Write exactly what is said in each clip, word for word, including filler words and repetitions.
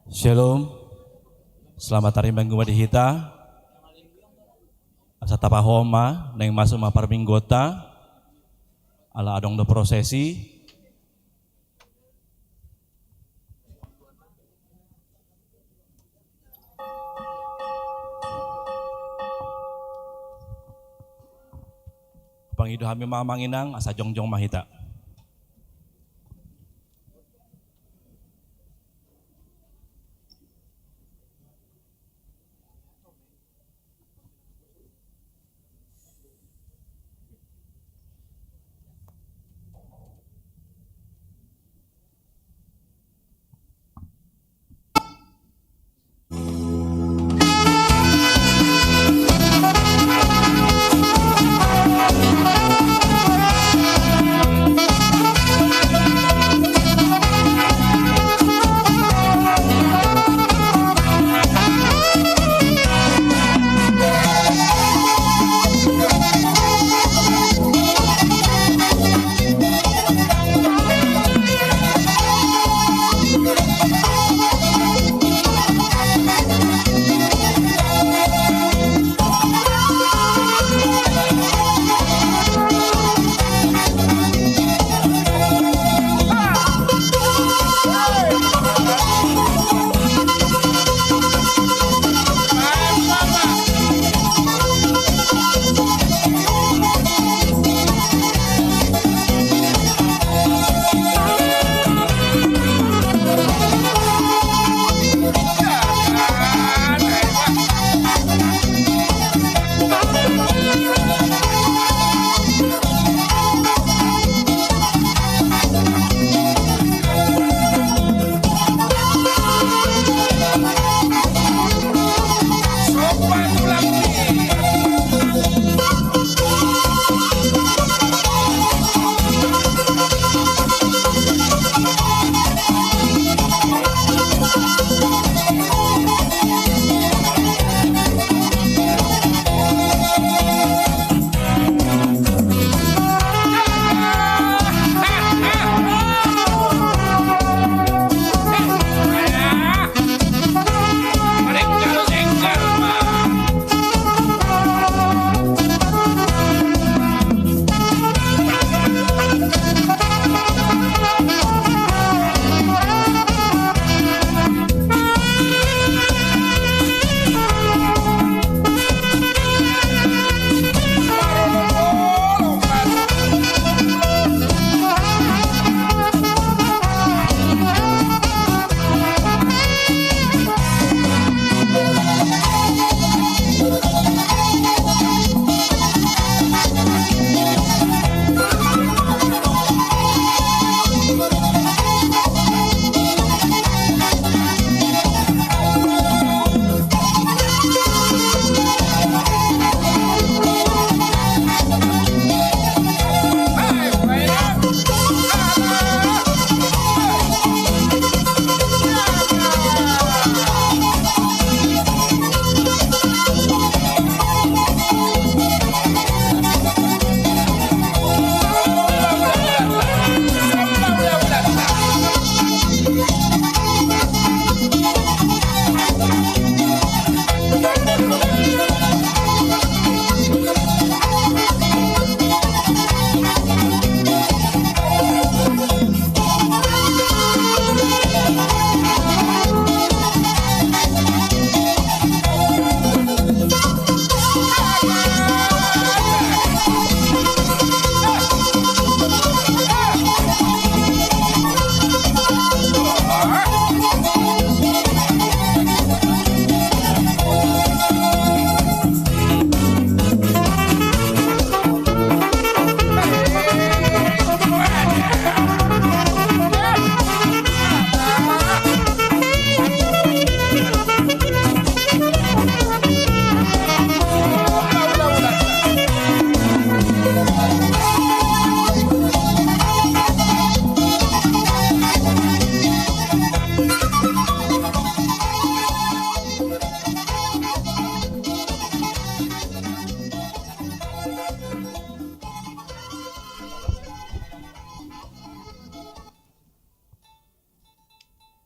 Shalom. Selamat tarlumobi ma di hita. Asa tapahohom ma, naeng masuk ma parmingguonta. Ala adong do prosesi. Pangido hami ma amang inang, asa jongjong ma hita.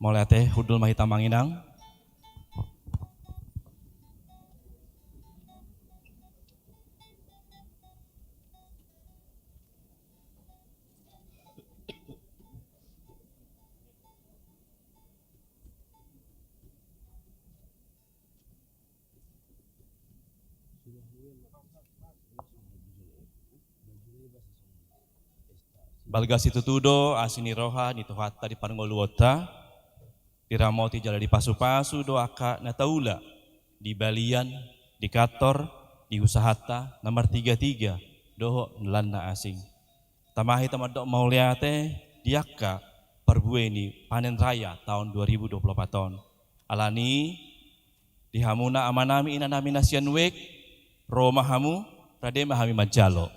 Mauliate, hundul ma hita, Amang Inang. Balga situtu do asi ni roha ni Tuhanta di parngoluonta, diramoti jala dipasupasu do angka na taula di balian, di kantor, di usahanta na martigatiga dohot na lan na asing. Tama hita mandok mauliate di angka parbue ni panen raya taon dua ribu dua puluh opat on. Alani i, di hamuna amanami inanami na sian wijk, ro ma hamu, rade ma hami manjalo.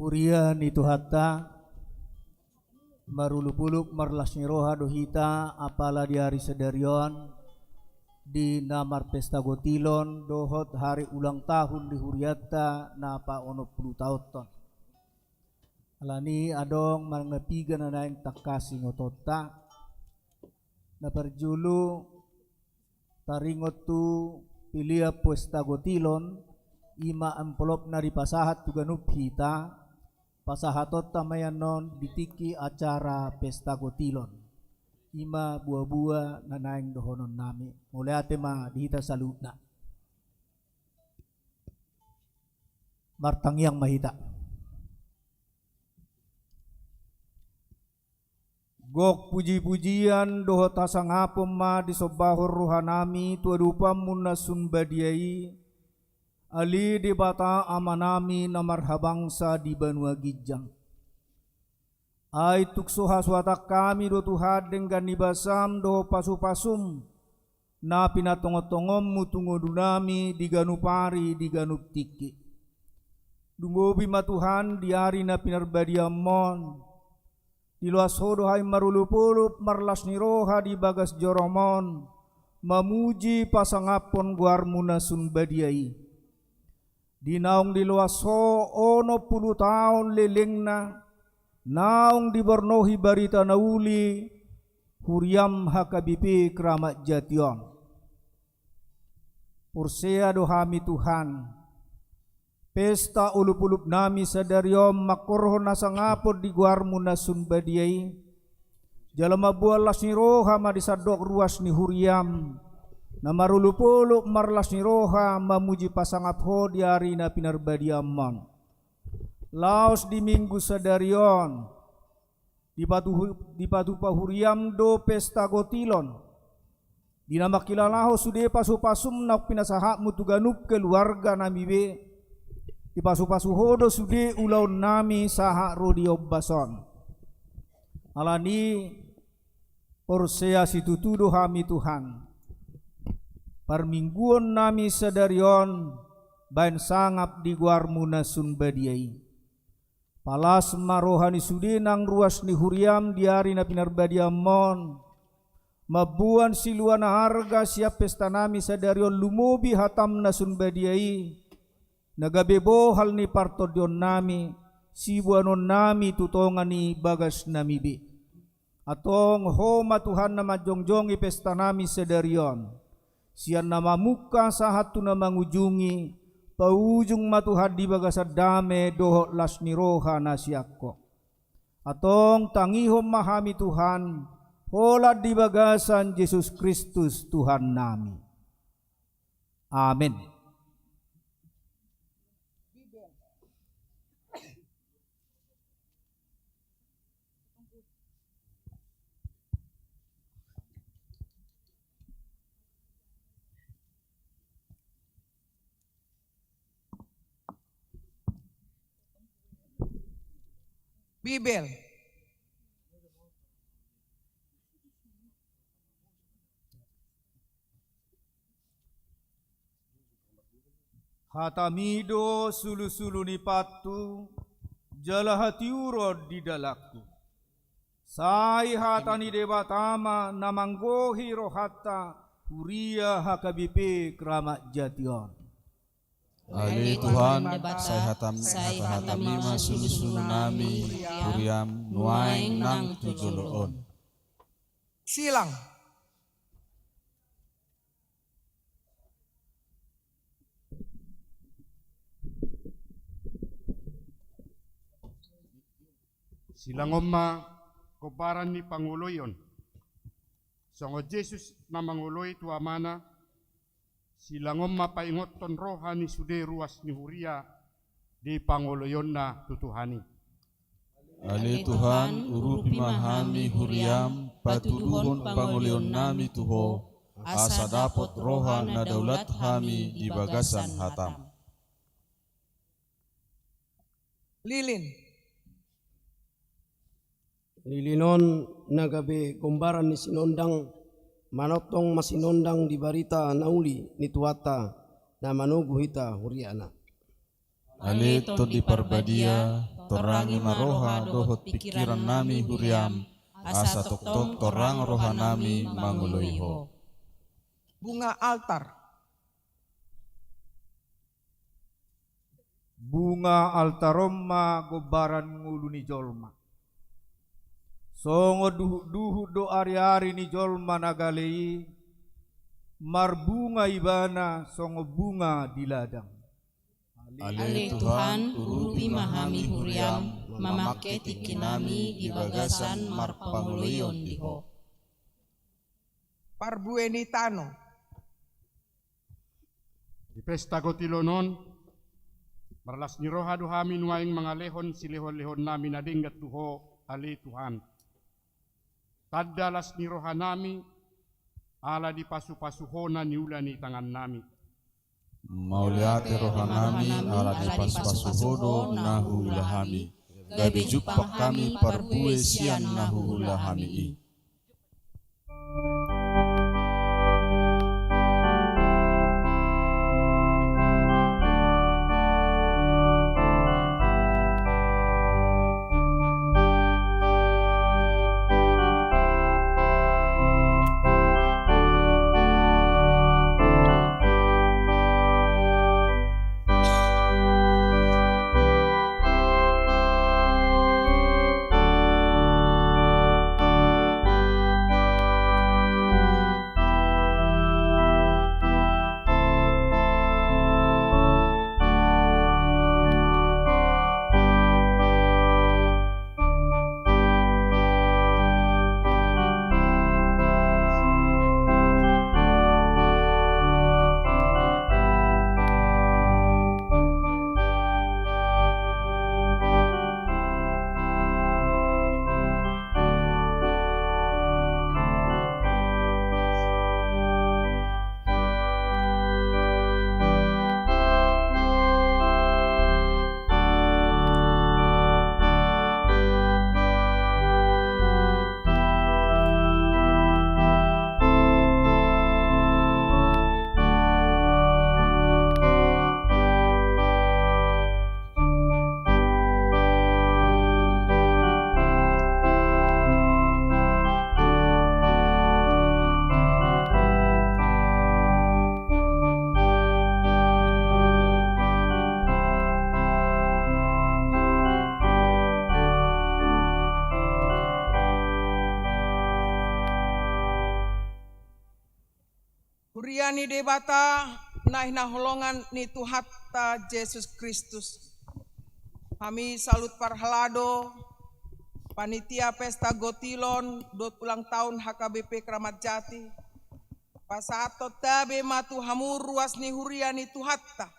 Huria ni Tuhanta, marolopolop marlas ni roha do hita apala di ari sadari on, di na marpesta gotilon dohot hari ulang tahun di hurianta na paonom pulu taonhon. Alani adong manang na piga na naeng tangkas ingotonta. Na parjolo, taringot tu pelean pesta gotilon, i ma amplop na dipasahat tu ganup hita, pasahatonta ma i annon di tingki acara pesta gotilon. I ma buabua na naeng dohononnami. Mauliate ma di hita saluhutna. Martangiang ma hita. Gok pujipujian dohot hasangapon ma disombahon rohanami tu adopanmu na sun badia i, ale Debata Amanami na marhabangsa di banua ginjang. Ai tung so hasuhaton hami do Tuhan denggan ni basam dohot pasupasum, na pinatongontongonmu tu ngolunami di ganup ari di ganup tingki. Lumobi ma Tuhan di ari na pinarbadianmon. Diloas Ho do hami marolopolop marlas ni roha di bagas joroMon, mamuji pasangaphon goarMu na sun badia i. Di naung diloas Ho onom pulu taon lelengna, naung dibornohi barita na uli, huriaM H K B P Kramat Jati on. Porsea do hami Tuhan, pesta olopolopnami sadari on mangkorhon hasangapon di goarMu na sun badia i, jala mamboan las ni roha ma di sandok ruas ni huriaM, na marolopolop marlas ni roha mamuji pasangap Ho di ari na pinarbadianmon. Laos di Minggu sadari on, dipatuhu-, dipatupa huriaM do pesta gotilon, di na mangkilala Ho sude pasupasum naung pinasahatMu tu ganup keluarganami be. Dipasupasu Ho do sude ulaonnami sahat ro di ombas on. Alani porsea situtu do hami Tuhan, parmingguonnami sadari on baen sangap di goarMu na sun badia i. Palas ma roha ni sude nang ruas ni huriaM di ari na pinarbadianmon, mamboan silua na arga sian pestanami sadari on lumobi hataM na sun badia i, na gabe bohal ni partondionnami, siboanonnami tu tonga ni bagasnami be. Antong Ho ma Tuhan na manjongjongi pestanami sadari on. Sian na mamungka sahat tu na mangujungi, paujung ma Tuhan di bagasan dame dohot las ni roha na sian Ho. Antong tangihon ma hami Tuhan, holan di bagasan Jesus Kristus Tuhannami. Amen. Bibel. HataMi do sulusulu ni pathu, jala hatiuron di dalanHu. Sai hata ni Debata ma na manggohi rohanta, huria H K B P Kramat Jati on. Ale Tuhan, sai hataM, sai hataMi ma sulusulunami, huriaM, nuaeng nang tu jolo on. Silang. Silang on ma gombaran ni pangoloion. Songon Jesus na mangoloi tu Amana, silang on ma paingothon roha ni sude ruas ni huria di pangoloionna tu Tuhan i. Ale Tuhan, urupi ma hami huriaM, patuduhon pangoloionnami tu Ho, asa dapot roha na daulat hami di bagasan hataM. Lilin. Lilin on na gabe gombaran ni sinondang, manongtong ma sinondang di barita na uli ni Tuhanta, na manogu hita huriaNa. Ale Tondi Parbadia, torangi ma roha dohot pingkiran nami huriaM, asa tongtong torang roha nami mangoloi Ho. Bunga altar. Bunga altar on ma gombaran ngolu ni jolma. Songon duhutduhut do ariari ni jolma na gale i, marbunga ibana songon bunga di ladang. Ale Tuhan, urupi ma hami huriaM, mamangke tingki nami di bagasan marpangoloion di Ho. Parbue ni tano. Di pesta gotilon on, marlas ni roha do hami nuaeng mangalehon silehonlehon nami na denggan tu Ho, ale Tuhan. Tanda las ni roha nami, ala dipasupasu Ho na niula ni tangan nami. Mauliate roha nami, ala dipasupasu Ho do na huula hami. Gabe jumpang hami parbue sian na huula hami i. Huria ni Debata na hinaholongan ni Tuhanta Jesus Kristus. Hami saluhut parhalado, panitia pesta gotilon dohot ulang tahun H K B P Kramat Jati, pasahathon tabe ma tu hamu ruas ni huria ni Tuhanta.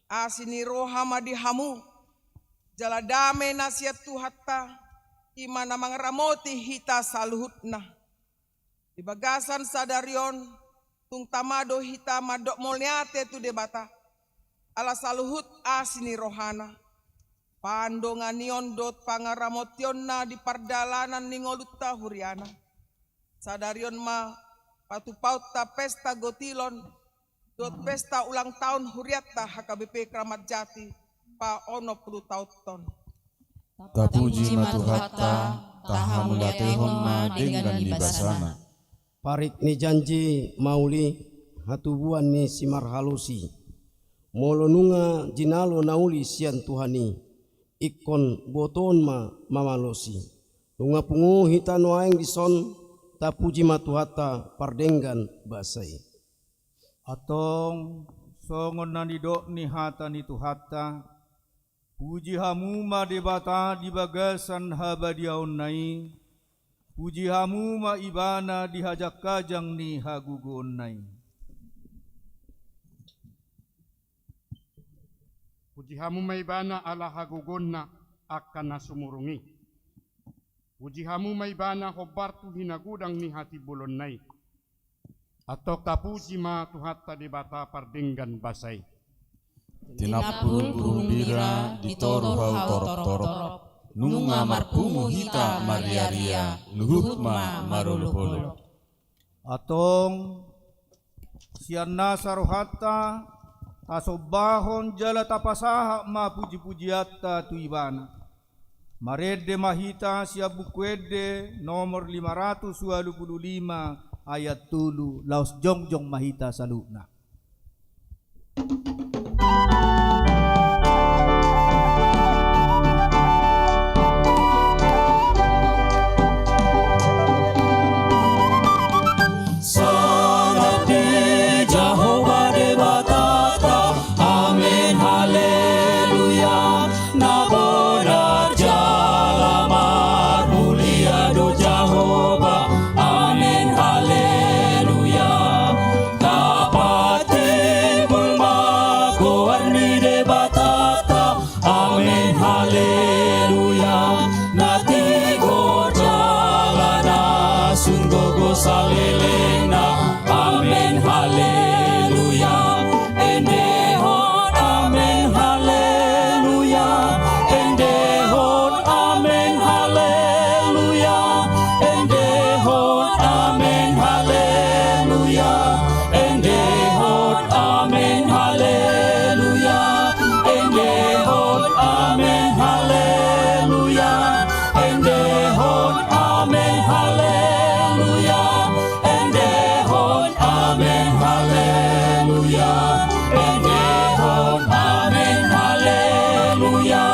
Asi ni roha ma di hamu, jala dame na sian Tuhanta, i ma na mangaramoti hita saluhutna. Di bagasan sadari on, tung tama do hita mandok mauliate tu Debata, ala saluhut asi ni rohana, pandonganion dohot pangaramotionna di pardalanan ni ngolunta huriana. Sadari on ma patupaonta pesta gotilon, dohot pesta ulang tahun hurianta H K B P Kramat Jati, paonom pulu taon on. Tapuji ma Tuhanta, tahamauliatehon ma denggan ni basana. Parik ni janji mauli, hatubuan ni simarhalosi. Molo nunga jinalo na uli sian Tuhan i, ingkon botoon ma mamalosi. Nunga pungu hita nuaeng dison, tapuji ma Tuhanta pardenggan basa i. Antong, songon na nidok ni hata ni Tuhanta, puji hamu ma Debata di bagasan habadiaonna i, puji hamu ma Ibana di hajangkajang ni hagogoonna i. Puji hamu ma Ibana ala hagogoonna angka na sumurung i. Puji hamu ma Ibana hombar tu hinagodang ni hatimbolonna i. Antong tapuji ma Tuhanta Debata pardenggan basa i. Tinampul burung bira, di toru hau torop-torop. Nunga marpungu hita marria-ria, luhut ma marolop-olop. Antong, sian nasa rohanta, tasombahon jala tapasahat ma pujipujianta tu Ibana. Marende ma hita sian Buku Ende nomor lima ratus ualu pulu lima, ayat tolu, laos jongjong ma hita saluhutna. Sangap di Jahowa Debatanta, amen, haleluya. Na bodar jala marmulia do Jahowa, amen, haleluya. Tapatimbul ma goar ni Debatanta, amen, haleluya. Na tigor jala na sun gogo salelengna, amen, haleluya. Endehon amen, haleluya. Endehon amen, haleluya. Endehon amen, haleluya. Endehon amen, haleluya. Endehon amen, haleluya. Endehon amen, haleluya. Endehon amen, haleluya. Endehon amen, haleluya.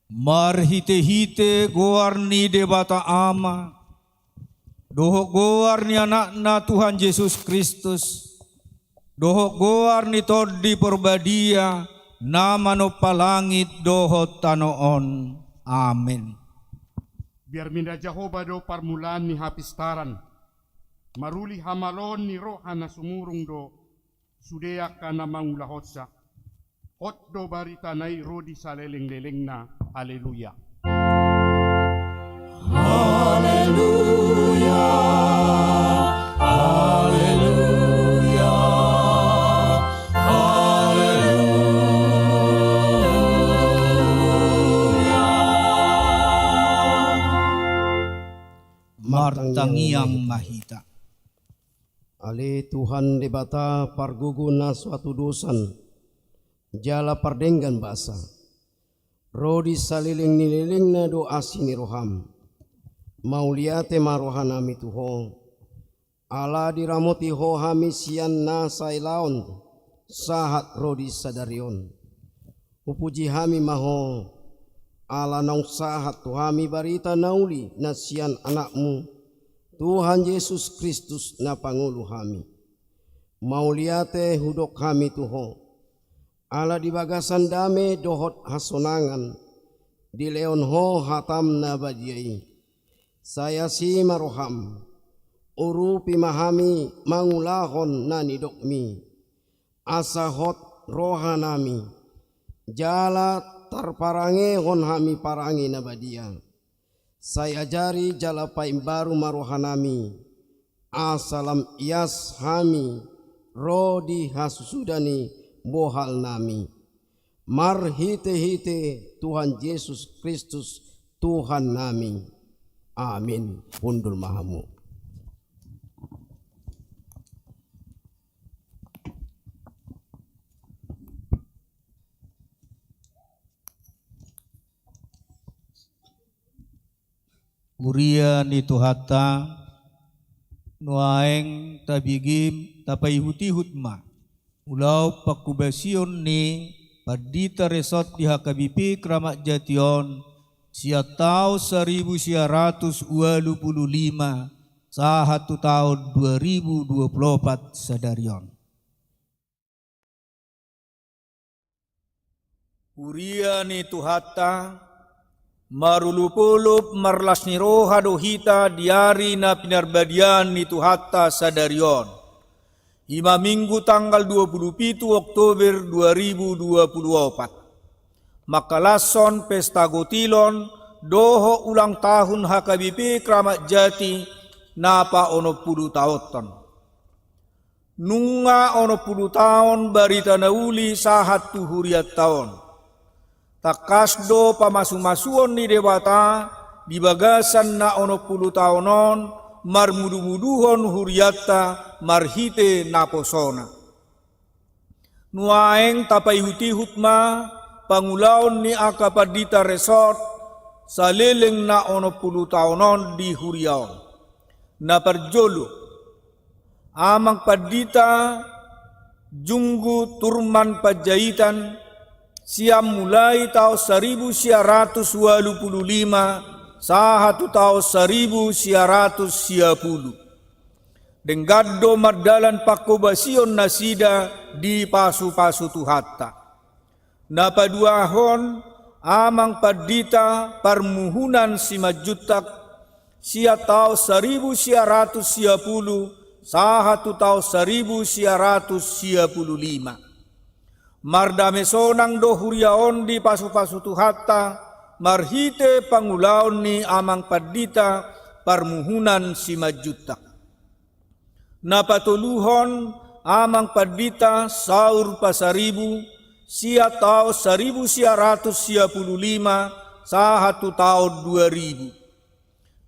Marhitehite goar ni Debata Ama, dohot goar ni Anakna Tuhan Jesus Kristus, dohot goar ni Tondi Porbadia, na manompa langit dohot tano on. Amen. Biar minda Jahowa do parmulaan ni hapistaran, maruli hamaloon ni roha na sumurung do sude angka na mangulahonsa. Hot do baritana i ro di salelenglelengna. Haleluya. Haleluya. Haleluya. Haleluya. Martangiang ma hita. Ale Tuhan Debata pargogo na so hatudosan, jala pardenggan basa. Ro di saleleng ni lelengna do asi ni roham. Mauliate ma rohanami tu Ho. Ala diramoti Ho hami sian na sailaon sahat ro di sadari on. Hupuji hami ma Ho, ala naung sahat tu hami barita na uli na sian Anakmu, Tuhan Jesus Kristus na pangolu hami. Mauliate hudok hami tu Ho, ala di bagasan dame dohot hasonangan, dilehon Ho hatam na badia i. Sai asi ma roham, urupi ma hami mangulahon na nidokmi. Asa hot rohanami, jala tarparangehon hami parange na badia. Sai ajari jala paimbaru ma rohanami, asa lam ias hami ro di hasusuda ni bohalnami. Marhitehite Tuhan Jesus Kristus Tuhannami. Amin. Hundul ma hamu. Huria ni Tuhanta, nuaeng tabege tapaihutihut ma ulaon panghobasion ni pandita resort di H K B P Kramat Jati on sian taon saribu sia ratus ualu pulu lima sahat tu taon dua ribu dua pulu opat sadari on. Huria ni Tuhanta, marolopolop marlas ni roha do hita di ari na pinarbadiaan ni Tuhanta sadari on. I ma Minggu tanggal dua pulu pitu Oktober dua ribu dua pulu opat. Mangkalashon pesta gotilon dohot ulang tahun H K B P Kramat Jati na paonom pulu taonhon. Nunga onom pulu taon barita na uli sahat tu hurianta on. Tangkas do pamasumasuon ni Debata di bagasan na onom pulu taon on marmudumuduhon hurianta marhite naposona. Nuaeng tapaihut-ihut ma pangulaon ni angka pandita resort saleleng na onom pulu taon on di huria on. Na parjolo, Amang Pandita Junggu Turman Panjaitan, sian mulai taon saribu sia ratus ualu pulu lima sahat tu taon saribu sia ratus sia pulu. Denggan do mardalan panghobasion nasida dipasu-pasu Tuhanta. Na paduahon, Amang Pandita Parmuhunan Simanjuntak, sian taon saribu sia ratus sia pulu sahat tu taon saribu sia ratus sia pulu lima. Mardame sonang do huria on dipasu-pasu Tuhanta marhite pangulaon ni Amang Pandita Parmuhunan Simanjuntak. Na patoluhon, Amang Pandita Saur Pasaribu, sian taon saribu sia ratus sia pulu lima sahat tu taon dua ribu.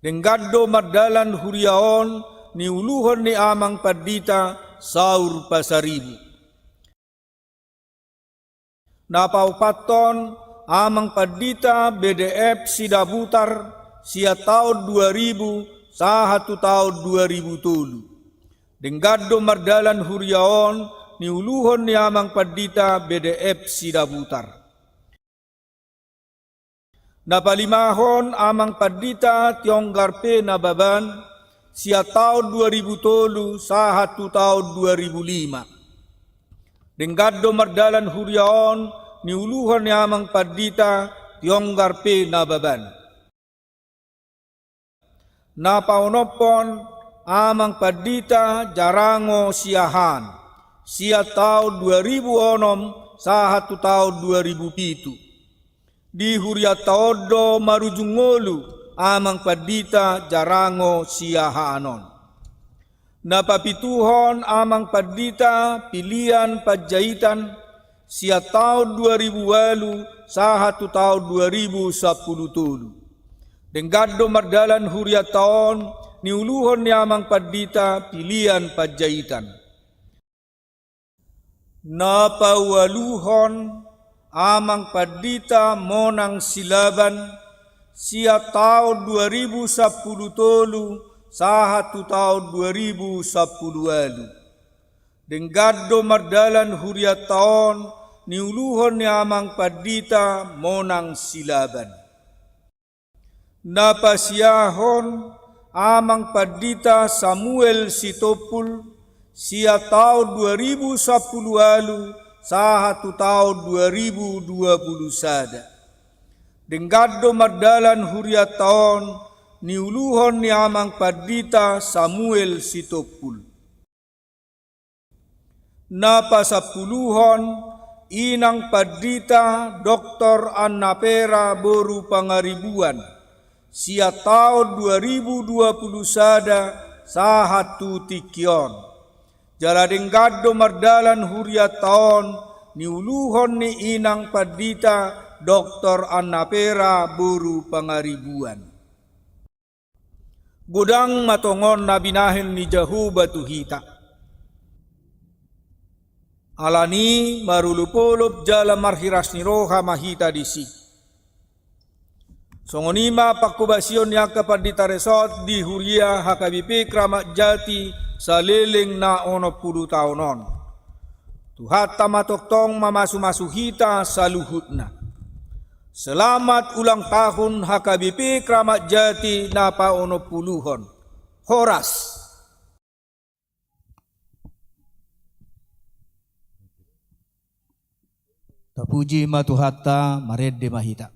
Denggan do mardalan huria on niuluhon ni Amang Pandita Saur Pasaribu. Na paopathon, Amang Pandita B D F Sidabutar, sian taon dua ribu sahat tu taon dua ribu tolu. Denggan do mardalan huria on niuluhon ni Amang Pandita B D F Sidabutar. Na palimahon, Amang Pandita Tionggar P Nababan, sian taon dua ribu tolu sahat tu taon dua ribu lima. Denggan do mardalan huria on niuluhon ni Amang Pandita Tionggar P Nababan. Na paonomhon, Amang Pandita Jarango Siahaan, sian taon dua ribu onom sahat tu taon dua ribu pitu. Di hurianta on do marujung ngolu Amang Pandita Jarango Siahaan on. Na papituhon, Amang Pandita Pilian Panjaitan, sian taon dua ribu ualu sahat tu taon dua ribu sampulu tolu. Denggan do mardalan hurianta on niuluhon ni Amang Pandita Pilian Panjaitan. Na paualuhon, Amang Pandita Monang Silaban, sian taon dua ribu sampulu tolu sahat tu taon dua ribu sampulu ualu. Denggan do mardalan hurianta on niuluhon ni Amang Pandita Monang Silaban. Na pasiahon, Amang Pandita Samuel Sitompul, sian taon dua ribu sampulu ualu sahat tu taon dua ribu dua pulu sada. Denggan do mardalan hurianta on niuluhon ni Amang Pandita Samuel Sitompul. Na pasampuluhon, Inang Pandita Doktor Anna Pera boru Pangaribuan, sian taon dua ribu dua pulu sada sahat tu tingki on. Jala denggan do mardalan hurianta on niuluhon ni Inang Pandita Doktor Anna Pera boru Pangaribuan. Godang ma tongon na binahen ni Jahowa tu hita. Alani i marolopolop jala marhiras ni roha ma hita disi. Songon i ma panghobasion ni angka pandita resort di huria H K B P Kramat Jati saleleng na onom pulu taon on. Tuhanta ma tongtong mamasumasu hita saluhutna. Selamat ulang tahun H K B P Kramat Jati na paonom puluhon. Horas. Tapuji ma Tuhanta, marende ma hita.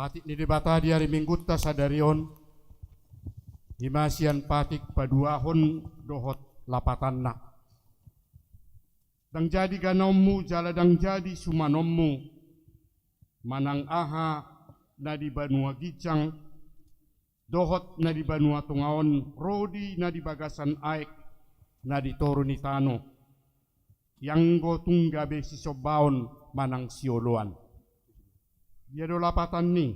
Patik ni Debata di ari Minggunta sadari on, i ma sian patik paduahon dohot lapatanna. Ndang jadi ganaonmu jala ndang jadi sumanonmu, manang aha na di banua ginjang dohot na di banua tonga on, ro di na di bagasan aek na di toru ni tano, ianggo tung gabe sisombaon manang sioloan. Dia do lapatanni?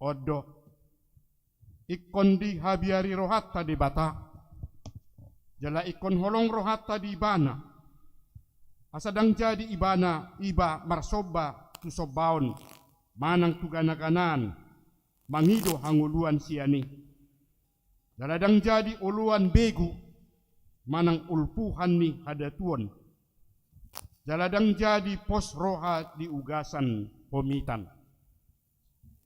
On do, ingkon dihabiari rohanta Debata, jala ingkon holong rohanta di Ibana, asa ndang jadi Ibana iba marsomba tu sombaon manang tu ganaganaan mangido hangoluan sian i. Jala ndang jadi oloan begu manang ulpuhan ni hadatuon. Jala ndang jadi pos roha di ugasan homitan.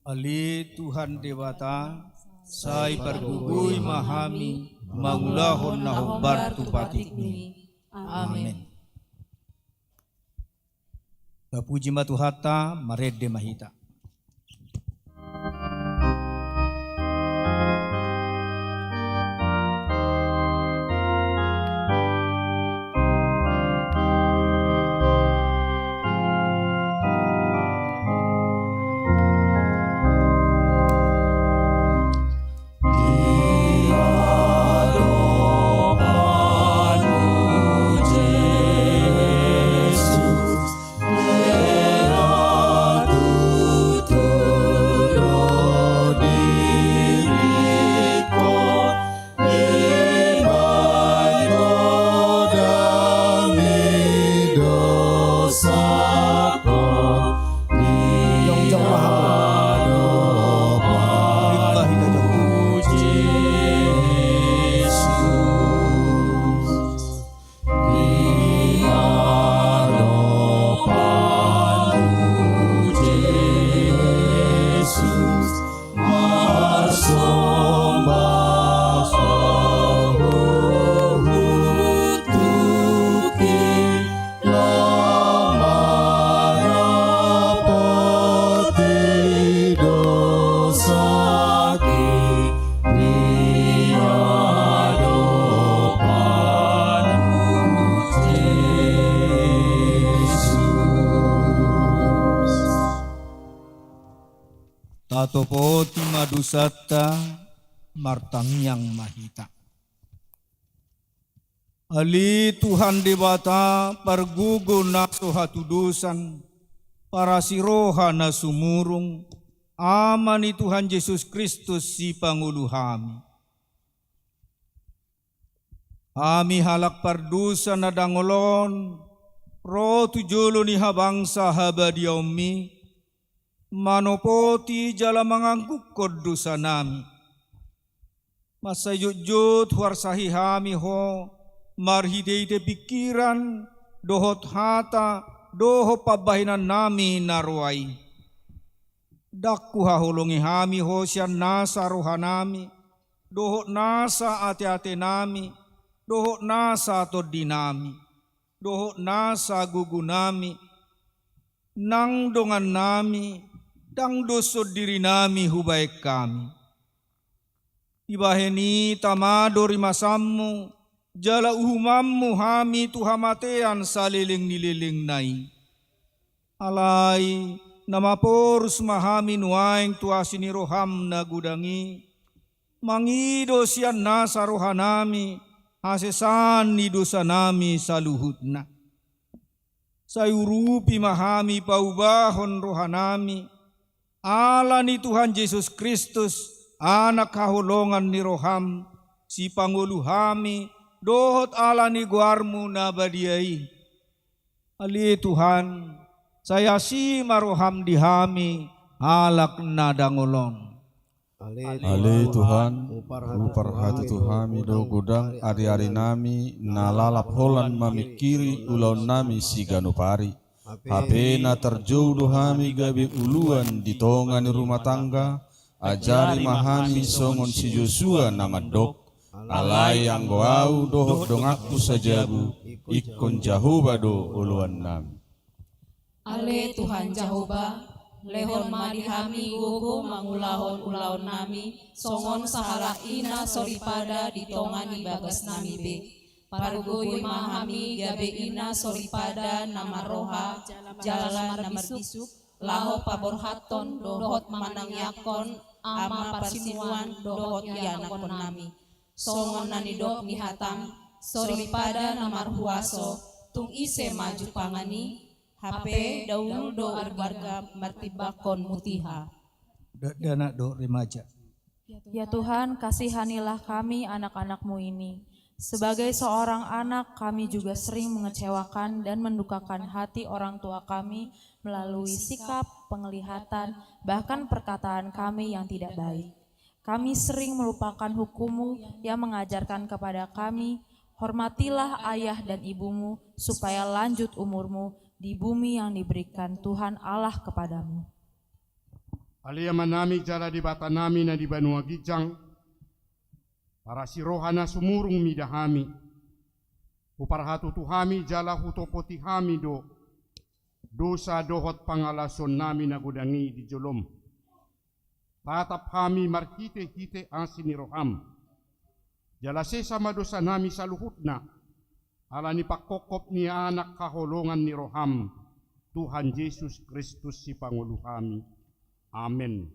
Ale Tuhan Debata, sai pargogoi ma hami mangulahon na hombar tu patikmi. Amen. Tapuji ma Tuhanta, marende ma hita. Tatopoti ma dosanta, martangiang ma hita. Ale Tuhan Debata, pargogo na so hatudosan, parasi roha na sumurung, Ama ni Tuhan Jesus Kristus, Sipangolu hami. Hami halak pardosa na dangol on, ro tu jolo ni habangsa habadiaonmi, manopoti jala manganggungkon dosanami. Mansai jotjot huarsahi hami Ho, marhitehite pingkiran, dohot hata, dohot pambahenannami na roa i. Ndang huhaholongi hami Ho sian nasa rohanami, dohot nasa ateatenami, dohot nasa tondinami, dohot nasa gogonami, nang dongannami, ndang doshon dirinami hubahen hami. Dibahen i tama do rimasanmu, jala uhumanmu hami tu hamatean saleleng ni lelengna i. Alai, na maporus ma hami nuaeng tu asi ni roham na godang i, mangido sian nasa rohanami, hasesaan ni dosanami saluhutna. Sai urupi ma hami paubahon rohanami, ala ni Tuhan Jesus Kristus, Anak haholongan ni roham, Sipangolu hami, dohot ala ni goarmu na badia i. Ale Tuhan, sai asi ma roham di hami, halak na dangol on. Ale Tuhan, huparhatutu hami do godang ariarinami na lalap holan mamingkiri ulaonnami siganup ari. Hape na tarjou do hami gabe uluan di tonga ni rumah tangga, ajari ma hami songon si Josua na mandok, alai anggo ahu dohot donganku sajabu, ingkon Jahowa do oloannami. Ale Tuhan Jahowa, Lehon ma di hami gogo mangulahon ulaonnami, songon sahalak i na soripada di tonga ni bagasnami be. Pargogoi ma hami gabe i na soripada na marroha jala na marbisuk, laho paborhathon dohot manangiangkon ama parsimuan dohot ianakkonnami. Songon na nidok ni hatam, soripada na marhuaso, tung ise ma jumpangan i? Hape daulu do umbarga martimbangkon mutiha. Da-, dakdanak dohot remaja. Ya Tuhan, kasihanilah kami, anak-anak-Mu ini. Sebagai seorang anak, kami juga sering mengecewakan dan mendukakan hati orang tua kami melalui sikap, penglihatan, bahkan perkataan kami yang tidak baik. Kami sering melupakan hukum-Mu yang mengajarkan kepada kami, "Hormatilah ayah dan ibumu, supaya lanjut umurmu di bumi yang diberikan Tuhan Allah kepadamu." Ale Amanami jala Debatanami na di banua ginjang, parasi roha na sumurung mida hami. Huparhatutu hami jala hutopoti hami do dosa dohot pangalaosionnami na godang i di jolom. Tatap hami marhitehite asi ni roham. Jala sesa ma dosanami saluhutna, ala ni pangkophop ni Anak haholongan ni roham, Tuhan Jesus Kristus Sipangolu hami. Amen.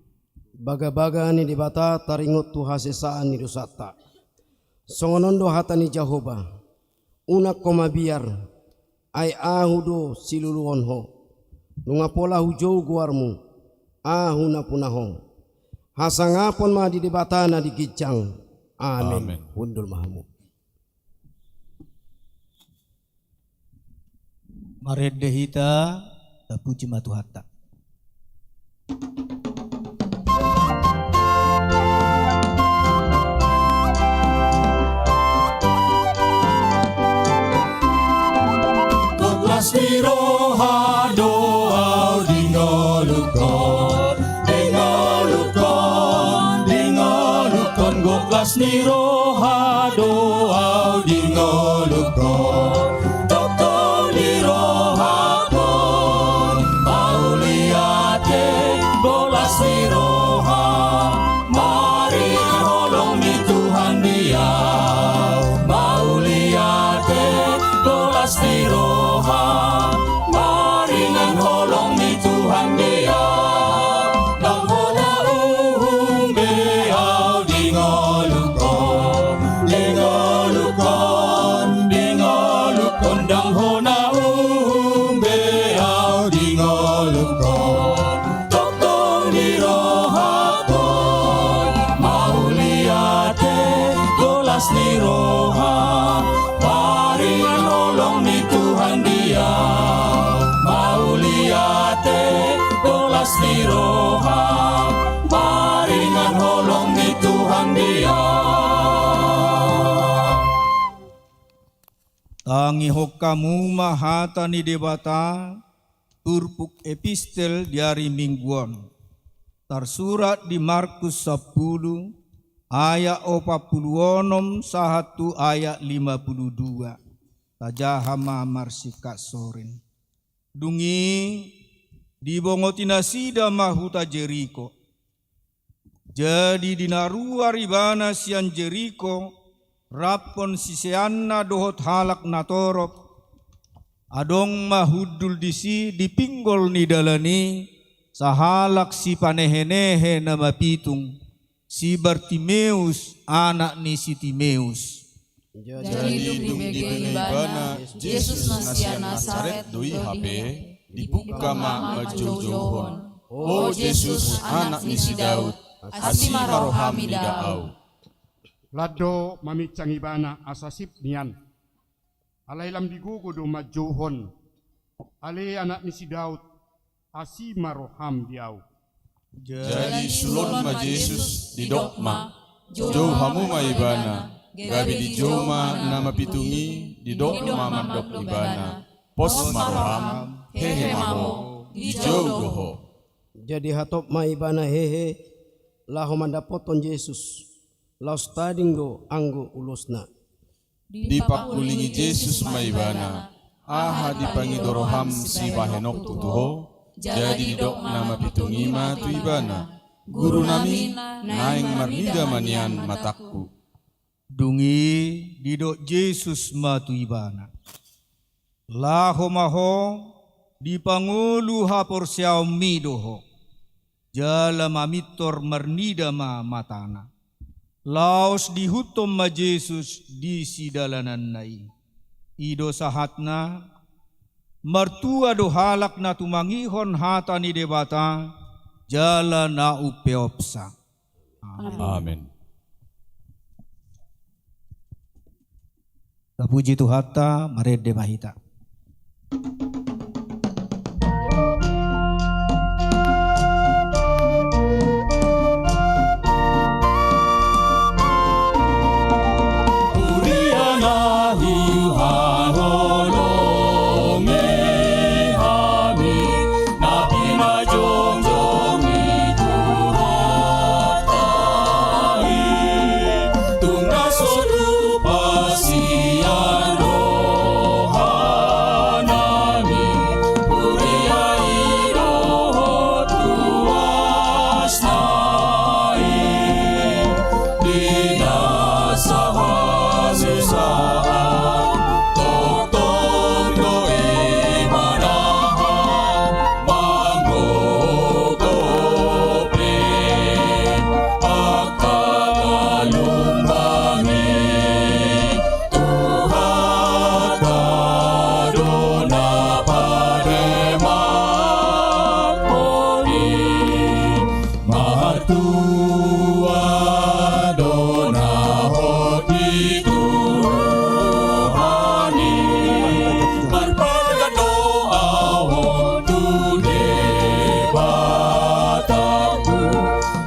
Bagabaga ni Debata taringot tu hasesaan ni dosanta. Songon on do hata ni Jahowa: Unang ho mabiar, ai Ahu do siluluhon ho. Nunga pola hujou goarmu, Ahu nampuna ho. Hasangapon ma di Debata na di ginjang. Amen. Amen. Hundul ma hamu. Marende hita, tapuji ma Tuhanta. Gok las ni roha do ahu di ngolungkon, di ngolungkon, di ngolungkon, gok las ni roha do ahu di ngolungkon. Tongtong di rohakon mauliate, gok las ni roha maringan holong ni Tuhan di ahu. Mauliate, gok las ni roha maringan holong ni Tuhan di ahu. Ndang hona uhum be ahu di ngolungkon, di ngolungkon, di ngolungkon, ndang hona uhum be ahu di ngolungkon. Tongtong di rohakon mauliate, gok las ni roha maringan holong ni Tuhan di ahu. Mauliate, gok las ni roha maringan holong ni Tuhan di ahu. Tangihon hamu ma hata ni Debata, turpuk epistel di ari Minggu on. Tarsurat di Markus sampulu, ayat opat pulu onom sahat tu ayat lima pulu dua. Tajaha ma marsingkat sorin. Dung i, dibongoti nasida ma huta Jeriko. Jadi dinaruar ibana sian Jeriko, raphon siseanna dohot halak na torop. Adong ma hundul disi di pinggol ni dalan i, sahalak sipanehenehe na mapitung, si Bartimeus, anak ni si Timeus. Jadi dung dibege ibana Jesus na sian Nasaret do i hape, dibungka ma manjoujouhon: O Jesus, anak ni si Daud, asi ma roham mida ahu. Lan do maminsang ibana asa sip nian. Alai lam digogo do manjouhon: Ale anak ni si Daud, asi ma roham di ahu. Jadi sulon ma Jesus, didok ma: Jou hamu ma ibana. Gabe dijou ma na mapitung i, didok ma mandok ibana: Pos ma roham, hehe ma ho, dijou do ho. Jadi hatop ma ibana hehe, laho mandapothon Jesus, laos tading do anggo ulosna. Dipangkulingi Jesus ma ibana: Aha dipangido roham sibahenonku tu ho? Jadi didok na mapitung i ma tu ibana: Guru nami, naeng marnida ma nian matangku. Dung i didok Jesus ma tu ibana: Laho ma ho, dipangolu haporseaonmi do ho. Jala mamintor marnida ma matana. Laos diihuthon ma Jesus di sidalananna i. I do sahatna, martua do halak na tumangihon hata ni Debata, jala na umpeopsa. Amen. Amen. Tapuji Tuhanta, marende ma hita. Huria na hinaholongi hami, na pinajongjong ni Tuhanta i, tung na so tupa sian roha nami, huria i dohot ruasna i, di na sahasusaan, tongtong do i manahan manggogopi angka galunggami. Tuhanta do na pademanhon i, martua do na hot di Tuhan i. Marpadan do ahu tu Debatangku,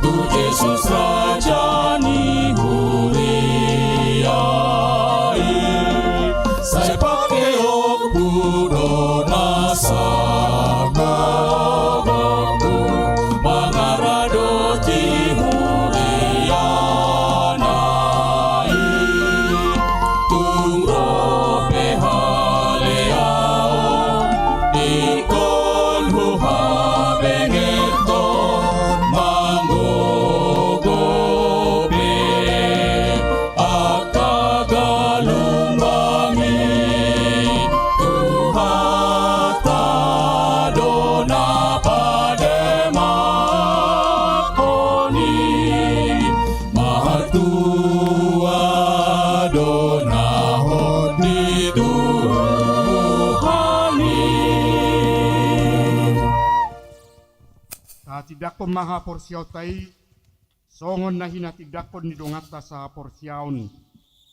tu Jesus Raja ni huria i. Sai pangkeonku do na sagogoku, mangaradoti huriana i. Tung ro pe haleaon, ingkon huhabengeton manggogopi angka galunggami. Tuhanta do na pademanhon i, martua do na hot di Tuhan i. Tatindangkon ma haporseaonta i, songon na hinatindangkon ni donganta sahaporseaon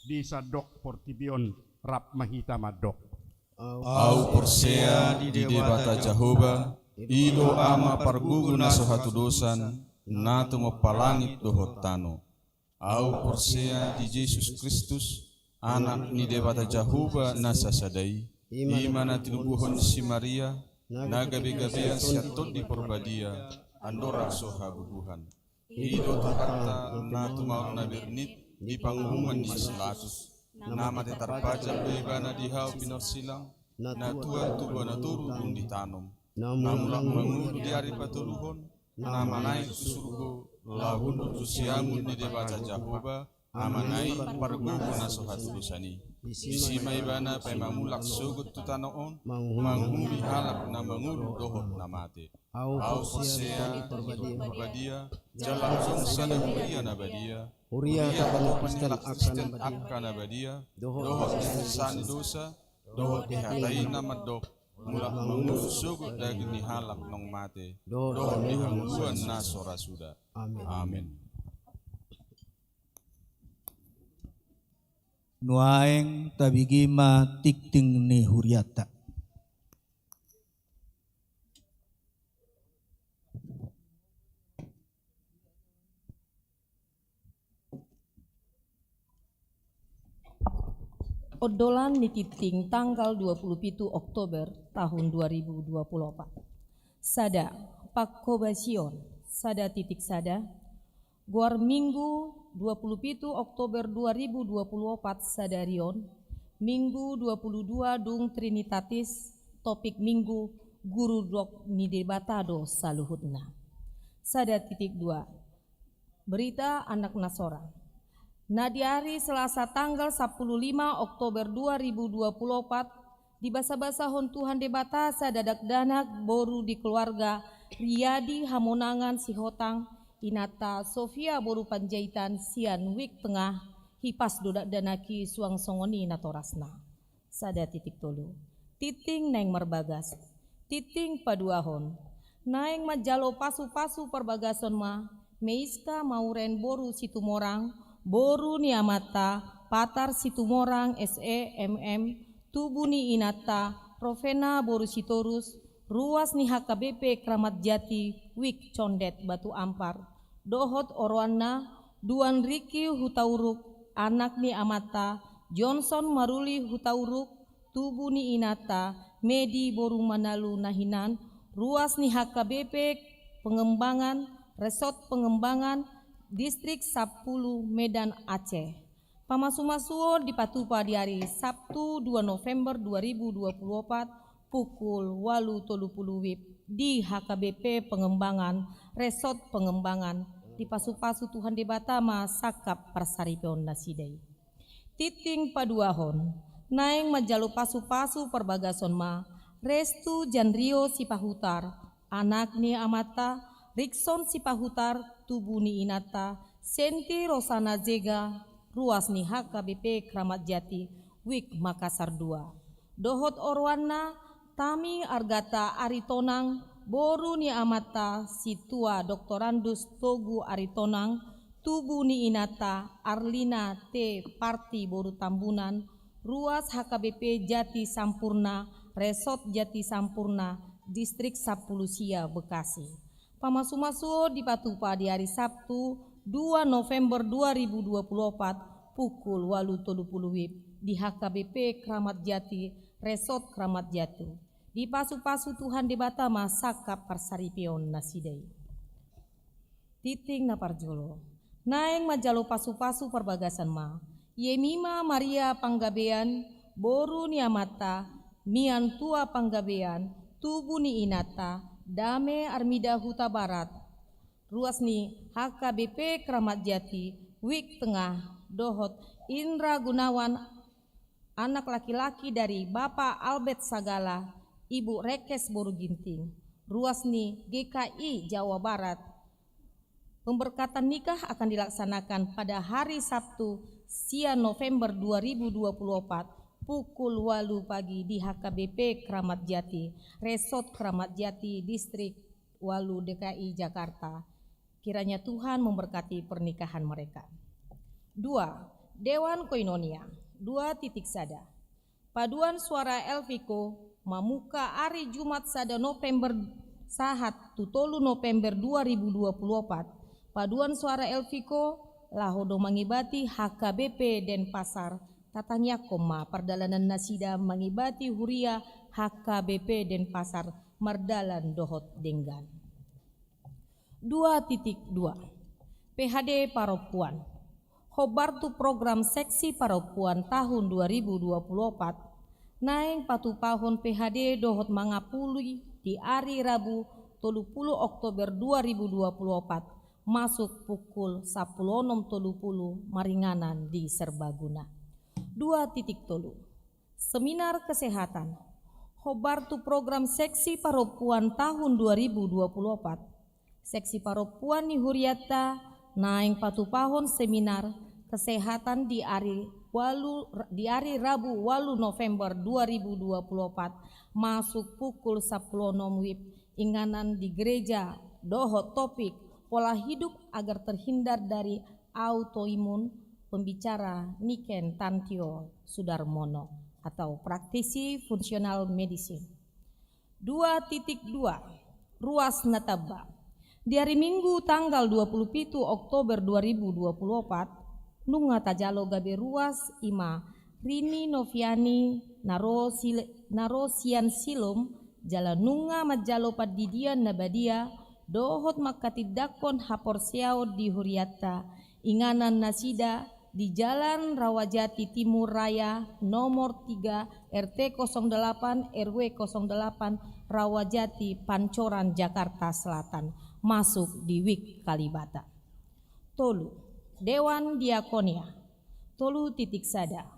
di sandok portibi on. Rap ma hita mandok: Ahu porsea di Debata Jahowa, i do Ama pargogo na so hatudosan, na tumompa langit dohot tano. Ahu porsea di Jesus Kristus, Anak ni Debata Jahowa na sasada i, i ma na tinubuhon ni si Maria, na gabegabean sian Tondi Parbadia, andorang so habubuhan. I do Tuhanta na tumaon na bernit di panguhuman ni si Pilatus, na mate tarpajal do ibana di hau pinorsilang, na tuat tu boan na toru dung ditanom, na mulak mangolu di ari patoluhon, na manaek tu surgo, laho hundul tu siamun ni Debata Jahowa, Amana i pargogo na so hatudosan i. Disi ma ibana paima mulak sogot tu tano on, manguhumi halak na mangolu dohot na mate. Ahu porsea di Tondi Parbadia, jala adong sada huria na badia, huria patopan ni halak Kristen angka na badia, dohot hahisahan ni dosa, dohot di hata i na mandok, mulak mangolu sogot daging ni halak naung mate, dohot di hangoluan na so ra suda. Amen. Amen. Nuaeng tabege ma tingting ni hurianta. Ondolan ni tingting tanggal dua puluh pitu Oktober tahun dua ribu dua puluh opat. Sada, panghobasion, sada titik sada, goar Minggu dua puluh pitu Oktober dua ribu dua puluh opat sadari on, Minggu dua puluh dua dung Trinitatis, topik Minggu Guru dok ni Debata do saluhutna. Sada titik dua. Berita anak na sorang. Na di ari Selasa tanggal sampulu lima Oktober dua ribu dua pulu opat, dibasabasahon Tuhan Debata sada dakdanak boru di keluarga Riyadi Hamonangan Sihotang, inanta Sofia boru Panjaitan sian Wijk Tengah, hipas do dakdanak i suang songon i natorasna. Sada titik tolu. Tingting naeng marbagas. Tingting paduahon. Naeng manjalo pasupasu parbagason ma, Meiska Mauren boru Situmorang, boru ni amanta Patar Situmorang S E M M, tubu ni inanta Rovena boru Sitorus, ruas ni H K B P Kramat Jati, Wijk Condet Batu Ampar, dohot oroanna Duan Riki Hutauruk, anak ni amanta Johnson Maruli Hutauruk, tubu ni inanta Medi boru Manalu na hinan, ruas ni H K B P Pengembangan, Resort Pengembangan, Distrik sampulu, Medan Aceh. Pamasumasuon dipatupa di ari Sabtu dua November dua ribu dua pulu opat, pukul ualu tolu pulu wib di H K B P Pengembangan, Resort Pengembangan. Dipasupasu Tuhan Debata ma sangkap parsaripeon nasida i. Tingting paduahon. Naeng manjalo pasupasu parbagason ma, Restu Janrio Sipahutar, anak ni amanta Rikson Sipahutar, tubu ni inanta Senti Rosana Zega, ruas ni H K B P Kramat Jati, Wijk Makassar dua. Dohot oroanna Tami Argata Aritonang, boru ni amanta Situa Doktorandus Togu Aritonang, tubu ni inanta Arlina T Parti boru Tambunan, ruas H K B P Jati Sampurna, Resort Jati Sampurna, Distrik sampulu sia, Bekasi. Pamasumasuon dipatupa di ari Sabtu dua November dua ribu dua pulu opat, pukul ualu tolu pulu wib di H K B P Kramat Jati, Resort Kramat Jati. Dipasupasu Tuhan Debata ma sangkap parsaripeon nasida i. Tingting na parjolo. Naeng manjalo pasupasu parbagason ma, Yemima Maria Panggabean, boru ni amanta Miantua Panggabean, tubu ni inanta Dame Armida Hutabarat, ruas ni H K B P Kramat Jati, Wijk Tengah, dohot Indra Gunawan, anak laki-laki dari Bapak Albert Sagala, Ibu Rekes boru Ginting, ruas ni G K I Jawa Barat. Pemberkatan nikah akan dilaksanakan pada hari Sabtu, sia November dua ribu dua puluh empat, pukul walu pagi di H K B P Kramat Jati, Resort Kramat Jati, Distrik walu, D K I Jakarta. Kiranya Tuhan memberkati pernikahan mereka. Dua, Dewan Koinonia. Dua titik sada. Paduan suara Elviko mamungka ari Jumat sada November sahat tu tolu November dua ribu dua puluh opat. Paduan suara Elviko laho do mangibati H K B P Denpasar. Tatangiangkon ma pardalanan nasida mangibati huria H K B P Denpasar mardalan dohot denggan. Dua titik dua. P H D parompuan. Hombar tu program seksi parompuan tahun dua ribu dua puluh opat, naeng patupahon P H D dohot mangapuli di ari Rabu tolu pulu Oktober dua ribu dua puluh opat, masuk pukul sampulu onom tolu pulu maringanan di Serbaguna. Dua titik tolu. Seminar kesehatan. Hombar tu program seksi parompuan tahun dua ribu dua puluh opat. Seksi parompuan ni hurianta naeng patupahon seminar kesehatan di ari walu, di ari Rabu walu November dua ribu dua puluh opat, masuk pukul sampulu onom wib, inganan di gereja, dohot topik pola hidup agar terhindar dari autoimun, pembicara Niken Tantio Sudarmono atau praktisi functional medicine. Dua titik dua. Ruas na tamba. Di ari Minggu tanggal dua pulu pitu Oktober dua ribu dua puluh opat, nunga tajalo gabe ruas, i ma Rini Noviani na ro sil-, na ro sian Silom, jala nunga manjalo pandidian na badia dohot mangkatindangkon haporseaon di hurianta, inganan nasida di Jalan Rawajati Timur Raya nomor tiga, R T kosong delapan, R W kosong delapan, Rawajati, Pancoran, Jakarta Selatan, masuk di WIK Kalibata. Tolu, Dewan Diakonia. Tolu titik sada,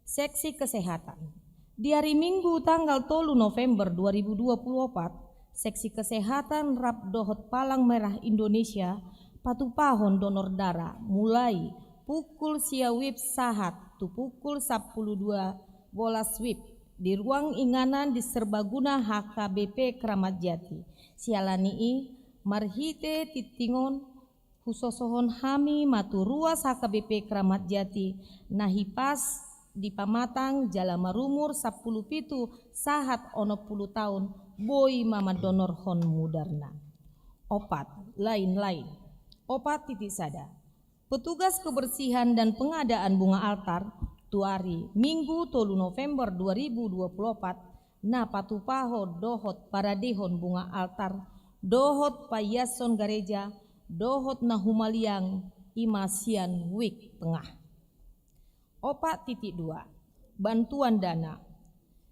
seksi kesehatan. Di hari Minggu tanggal tolu November dua ribu dua puluh opat, seksi kesehatan rap dohot Palang Merah Indonesia patupahon donor darah mulai pukul sia WIB sahat tu pukul sampulu dua bolas WIB di ruang inganan di Serbaguna H K B P Kramat Jati. Siala ni i, marhite tingting on, husosohon hami ma tu ruas H K B P Kramat Jati na hipas di pamatang jala marumur sampulu pitu sahat onom pulu taon, boi ma mandonorhon mudarna. Opat, lain-lain. Opat titik sada. Petugas kebersihan dan pengadaan bunga altar tu ari Minggu tolu November dua ribu dua puluh opat, na patupahon dohot paradehon bunga altar dohot paiashon gareja dohot na humaliang, i ma sian WIK tengah. Opat titik dua, bantuan dana.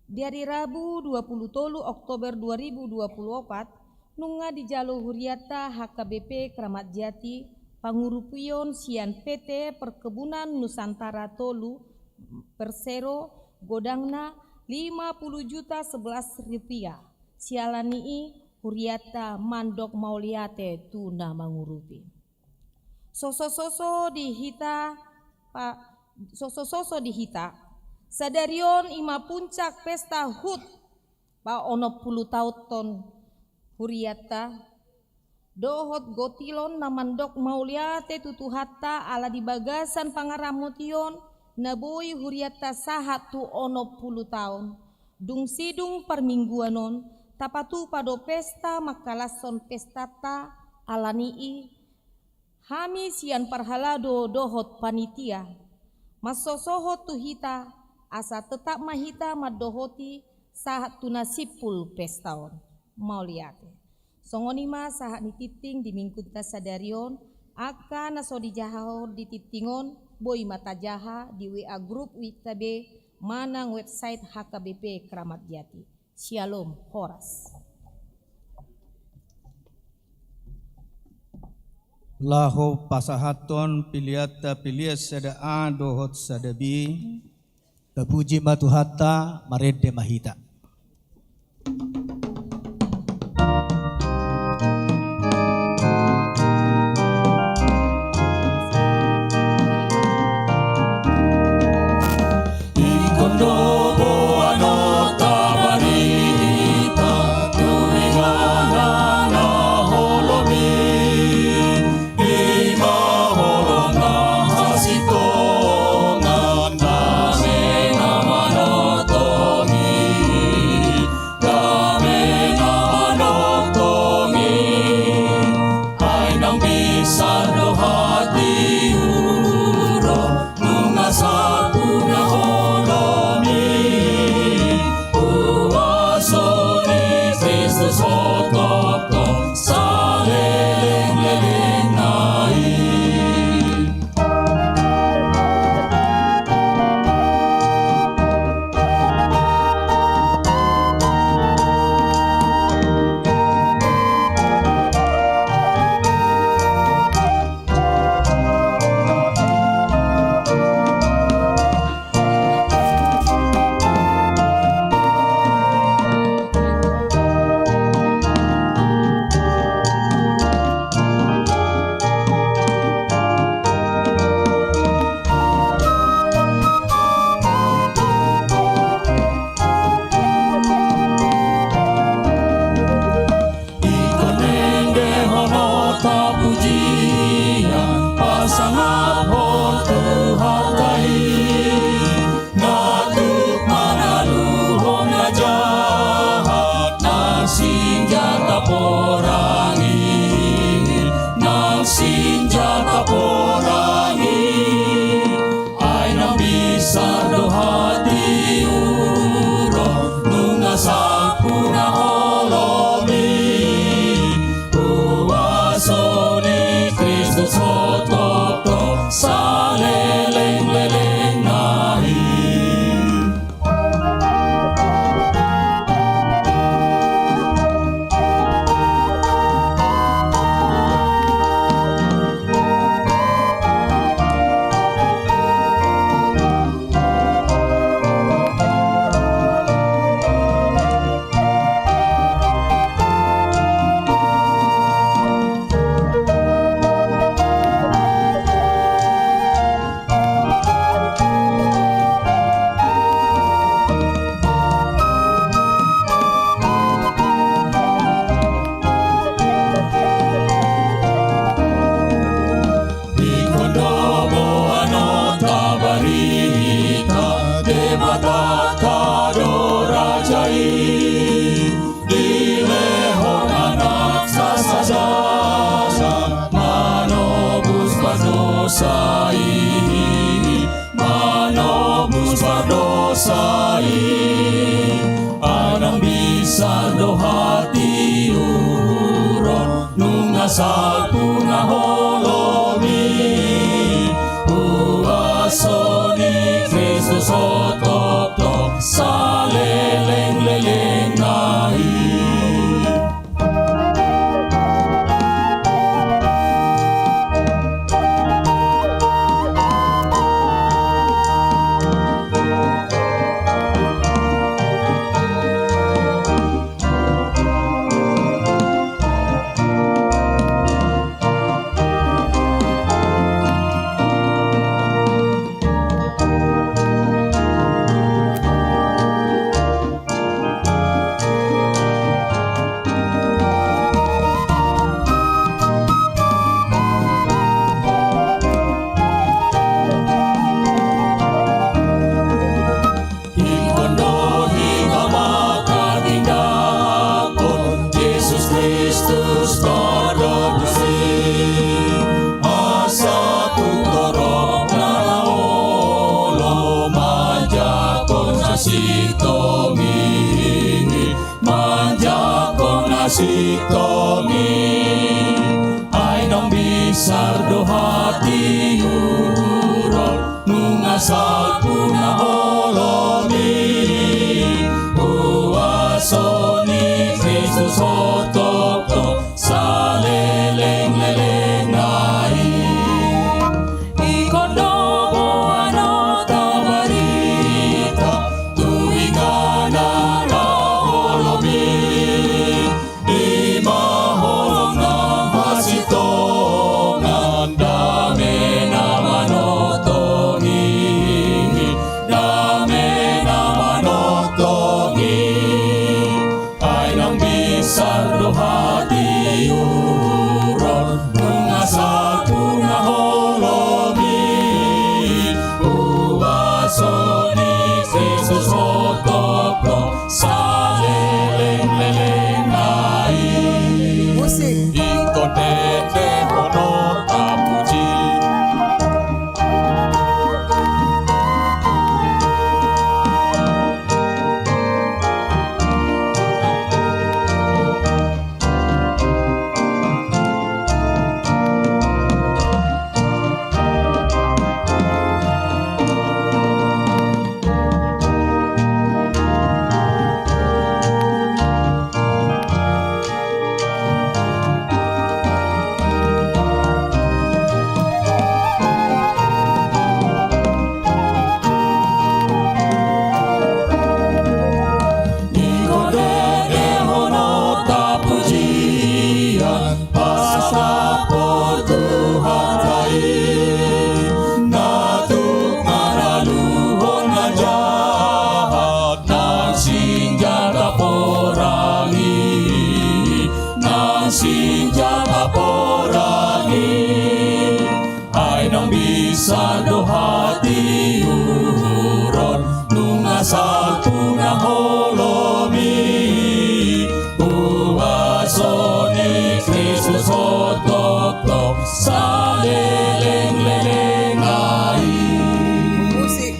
Di ari Rabu dua pulu tolu Oktober dua ribu dua pulu opat, nunga dijalo hurianta H K B P Kramat Jati pangurupion sian P T Perkebunan Nusantara tolu, Persero, godangna lima puluh juta sebelas rupiah. Siala ni i, hurianta mandok mauliate tu na mangurupi. Sosososo di hita, pa-, sosososo di hita, sadari on i ma puncak pesta HUT paonom pulu taon hurianta, dohot gotilon na mandok mauliate tu Tuhanta ala di bagasan pangaramotion na boi hurianta sahat tu onom pulu taon. Dung sidung parmingguan on, tapatupa do pesta mangkalashon pestanta, ala ni i, hami sian parhalado dohot panitia mansosohot tu hita, asa tetap ma hita mandohoti sahat tu na simpul pesta on. Mauliate. Songon i ma sahat ni tingting di Minggunta sadari on, angka na so dijahahon di tingting on, boi ma tajaha di W A grup WIB manang website H K B P Kramat Jati. Syalom, horas. Laho pasahathon pilianta, pilian sada A dohot sada B. Tapuji ma Tuhanta, marende ma hita. Ingkon do boanonta bani hita tu inganan na holom i, i ma holong na hasintongan, dame na manongtong i. dosa i, manobus pardosa i. Ai ndang bisa do hatiuron nunga salpu na holom i. Huaso ni Kristus hotoptop saleleng-lelengna i. Ingkon do hita manghatindanghon Jesus Kristus pardomusi, asa tu torop na olo manjangkon na sintong i, manjangkon na sintong i. Ai ndang bisa do hatiuron nunga salpu na holom i. Huaso ni Kristus hotoptop saleleng-lelengna i. Ingkon do boanonta barita tu inganan na holom i. I ma holong ni hasintongan, dame na manongtong i, dame na manongtong i. Ai ndang bisa do hatiuron nunga salpu na holom i. Huaso ni Kristus hotoptop saleleng-lelengna i. Musik. Ingkon dengke hono tapuji. Ingkon dengke hono tapujian, pasahathon Tuhanta i, na tuk maraluhon na jahat, nang sinjata porang i, nang sinjata porang i. Ai ndang bisa do hatiuron nunga salpu na holom i. Huaso ni Kristus hotoptop saleleng-lelengna i. Musik.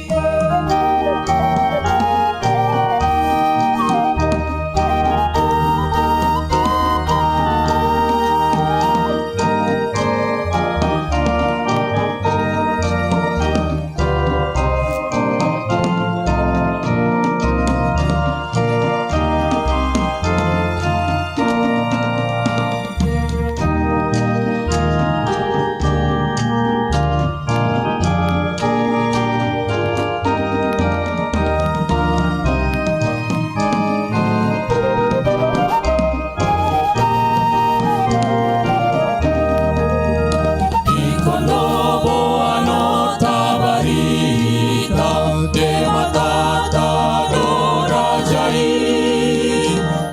Ingkon do boanonta barita, Debatanta do raja i,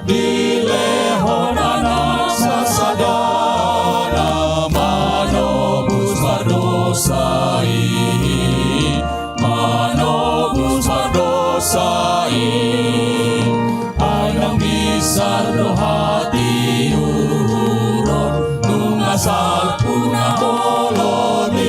dilehon Anakna sasadana manobus pardosa i, manobus pardosa i. Ai ndang bisa do hatiuron nunga salpu na holom i.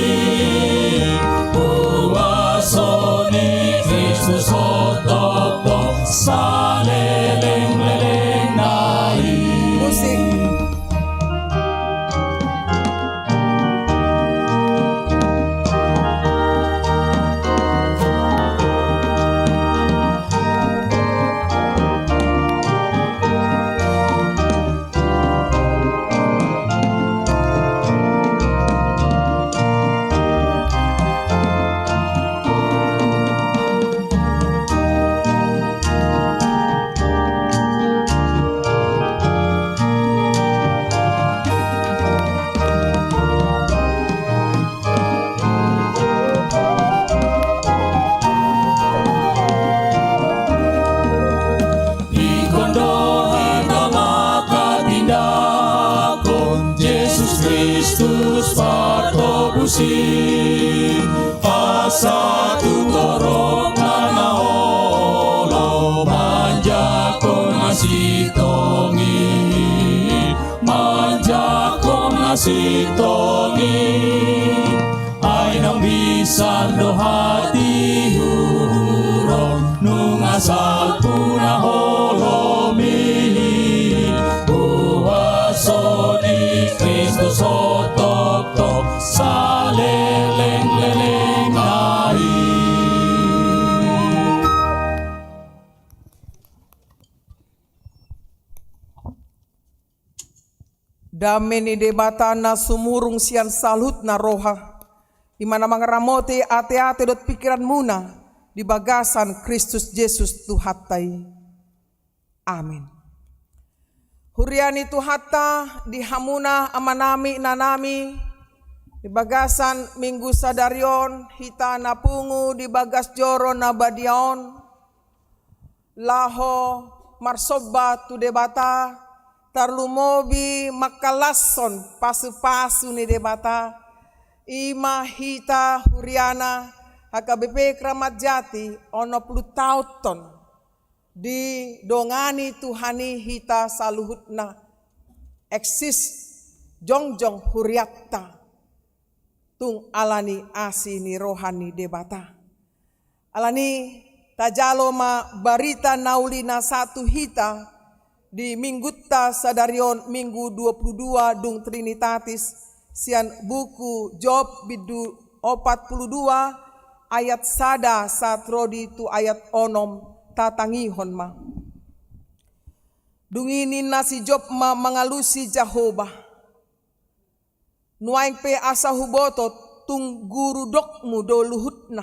Kristus patobusi, asa tu torop na olo manjangkon na sintong i, manjangkon na sintong i. Ai naung bisa do hatiuron, nunga salpu na holom i. Huaso ni Kristus hotoptop saleleng-leleng nai. Dame ni Debata na sumurung sian saluhutna roha, i ma na mangaramoti ateate dohot pingkiranmuna di bagasan Kristus Jesus Tuhanta i. Amin. Huria ni Tuhanta, di hamuna amanami, inanami, di bagasan Minggu sadari on hita na pungu di bagas joro na badia on, laho marsomba tu Debata, tarlumobi mangkalashon pasu-pasu ni Debata, i ma hita huriana H K B P Kramat Jati, onom pulu taon on didongani Tuhan i hita saluhutna, eksis, jongjong hurianta. Tung ala ni asi ni roha ni Debata. Alani tajalo ma barita na uli na sahat tu hita di Minggunta sadari on, Minggu dua pulu dua dung Trinitatis, sian buku Job bindu opat pulu dua ayat sada sahat ro di tu ayat onom, tatangihon ma. Dung i ninna si Job ma mangalusi Jahowa. Nuaeng pe asa huboto tung guru dokmu do luhutna.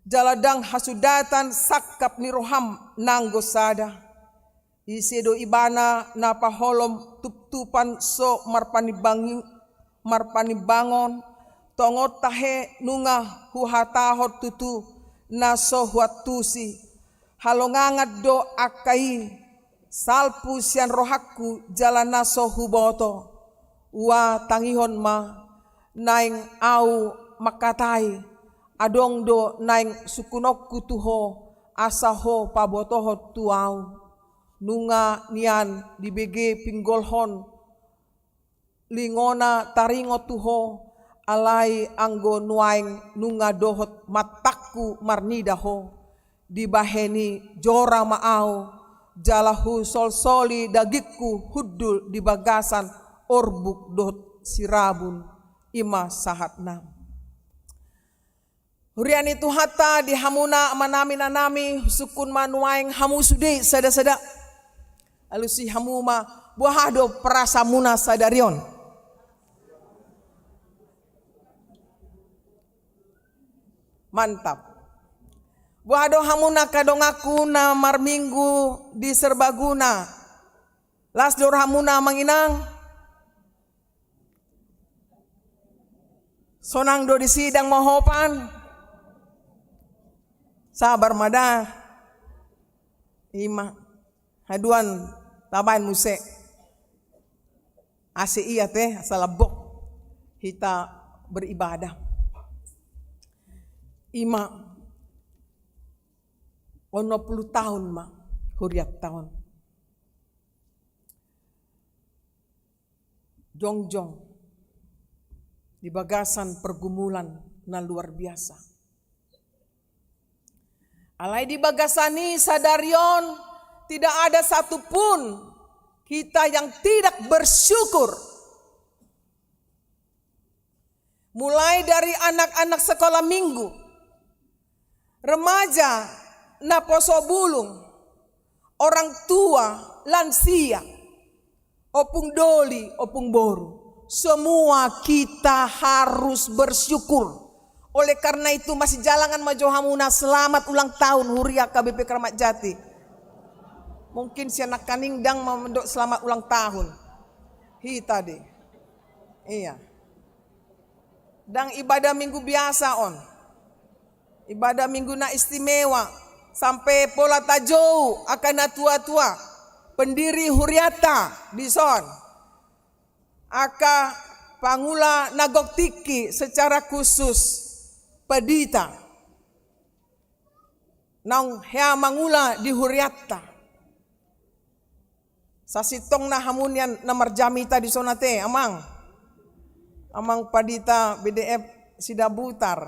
Jala ndang hasundatan sangkap ni roham nanggo sada. Ise do ibana na paholom tuptupan so marpanimbangi-, marpanimbangon, tongon tahe nunga huhatahon tutu na so huantusi. Halongangan do angka i, salpu sian rohangku jala na so huboto. Ua tangihon ma, naeng ahu mangkatai, adong do naeng sungkunonku tu ho, asa ho pabotohon tu ahu. Nunga nian dibege pinggolhon, lingona taringot tu ho, alai anggo nuaeng nunga dohot mantangku marnida ho, dibahen i jora ma ahu, jala husolsoli dagingku hundul di bagasan orbuk dohot sirabun, i ma sahatna. Huria ni Tuhanta, di hamuna amanami, inanami, husungkun ma nuaeng hamu sude sada-sada. Alusi hamu ma, boha do perasaanmuna sadari on? Mantap. Boha do hamuna angka donganku na marminggu di Serbaguna? Las do rohamuna, Amang Inang? Sonang do disi, ndang mahopan? Sabar ma da. I ma. Haduan tabaen muse. Asa i ate, asa lambok hita beribadah. I ma. Onom pulu taon ma hurianta on. Jongjong di bagasan pergumulan na luar biasa. Alai di bagasan i sadari on tidak ada satu pun kita yang tidak bersyukur. Mulai dari anak-anak sekolah minggu, remaja, naposo bulung, orang tua, lansia, ompung doli, ompung boru, semua kita harus bersyukur. Oleh karena itu, masijalangan ma jo hamuna, selamat ulang tahun, huria H K B P Kramat Jati. Mungkin sian nangkaning ndang mandok selamat ulang tahun. Hita de. Iya. Ndang ibadah Minggu biasa on. Ibadah Minggu na istimewa. Sampe pola tajou angka natua-tua, pendiri hurianta dison. Angka pangula na gok tingki secara khusus pandita naung hea mangula di hurianta. Sasintongna hamu nian na marjamita di son ate, amang. Amang pandita B D F Sidabutar,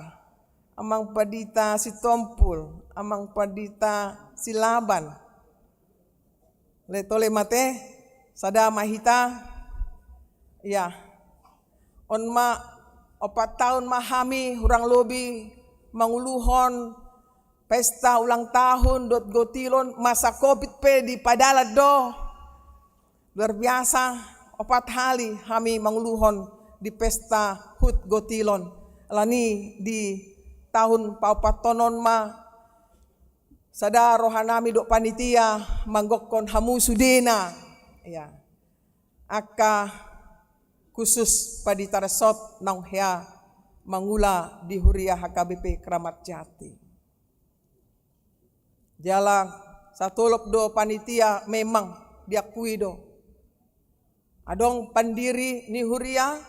amang pandita Sitompul, amang pandita Silaban. Letole mate, sada ma hita. Ia. On ma, opat taon ma hami hurang lobi manguluhon pesta ulang tahun dohot gotilon, masa covid pe dipadalan do. Luar biasa, opat hali hami manguluhon di pesta hut gotilon. Alani di tahun paopathon on ma sada rohanami dohot panitia manggokkon hamu sudena. Ia. Angka khusus pandita resort naung hea mangula di huria H K B P Kramat Jati. Jala satolop do panitia memang diakui do. Adong pandiri ni huria,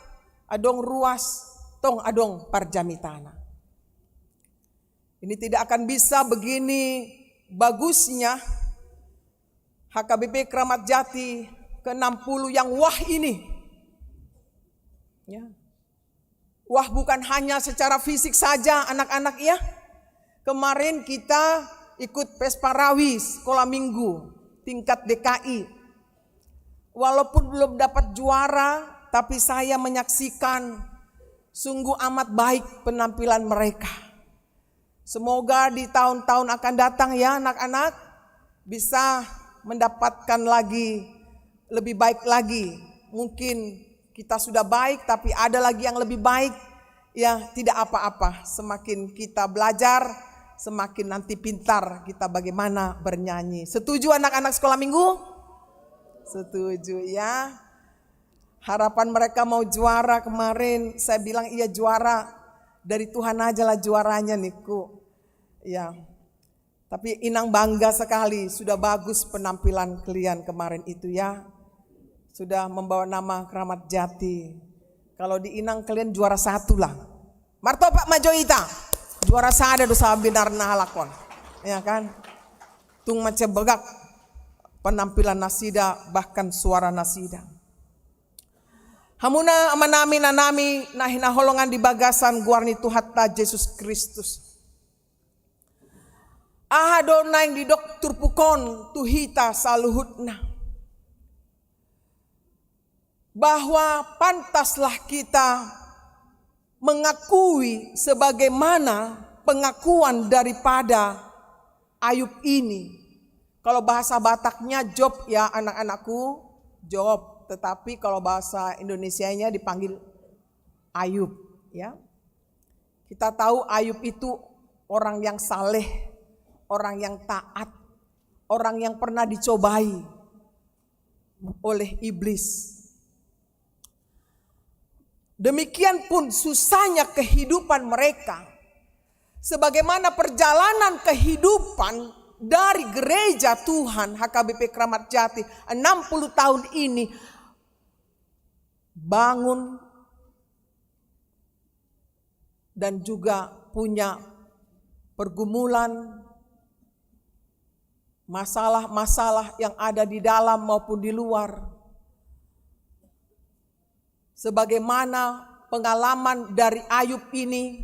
adong ruas, tong adong parjamitana. Ini tidak akan bisa begini bagusnya H K B P Kramat Jati ke enam puluh yang wah ini. Ya. Wah, bukan hanya secara fisik saja, anak-anak, ya. Kemarin kita ikut Pesta Rawi Sekolah Minggu tingkat D K I. Walaupun belum dapat juara, tapi saya menyaksikan sungguh amat baik penampilan mereka. Semoga di tahun-tahun akan datang, ya, anak-anak, bisa mendapatkan lagi, lebih baik lagi. Mungkin kita sudah baik, tapi ada lagi yang lebih baik. Ya, tidak apa-apa. Semakin kita belajar, semakin nanti pintar kita bagaimana bernyanyi. Setuju anak-anak sekolah minggu? Setuju, ya. Harapan mereka mau juara kemarin, saya bilang, "Iya, juara. Dari Tuhan aja lah juaranya," niku. Ya. Tapi Inang bangga sekali, sudah bagus penampilan kalian kemarin itu, ya. Sudah membawa nama Kramat Jati. Kalau di Inang kalian juara satu lah. Martopak ma jo hita. Juara sada do sabinar na halak on. Ya kan? Tung mansai begak penampilan nasida, bahkan suara nasida. Hamuna amanami, inanami na hinaholongan di bagasan goar ni Tuhanta Jesus Kristus. Aha do naeng didok turpuk on tu hita saluhutna? Bahwa pantaslah kita mengakui sebagaimana pengakuan daripada Ayub ini. Kalau bahasa Bataknya Job, ya, anak-anakku, Job. Tetapi kalau bahasa Indonesianya dipanggil Ayub, ya. Kita tahu Ayub itu orang yang saleh, orang yang taat, orang yang pernah dicobai oleh iblis. Demikian pun susahnya kehidupan mereka, sebagaimana perjalanan kehidupan dari gereja Tuhan H K B P Kramat Jati enam puluh tahun ini, bangun dan juga punya pergumulan, masalah-masalah yang ada di dalam maupun di luar. Sebagaimana pengalaman dari Ayub ini,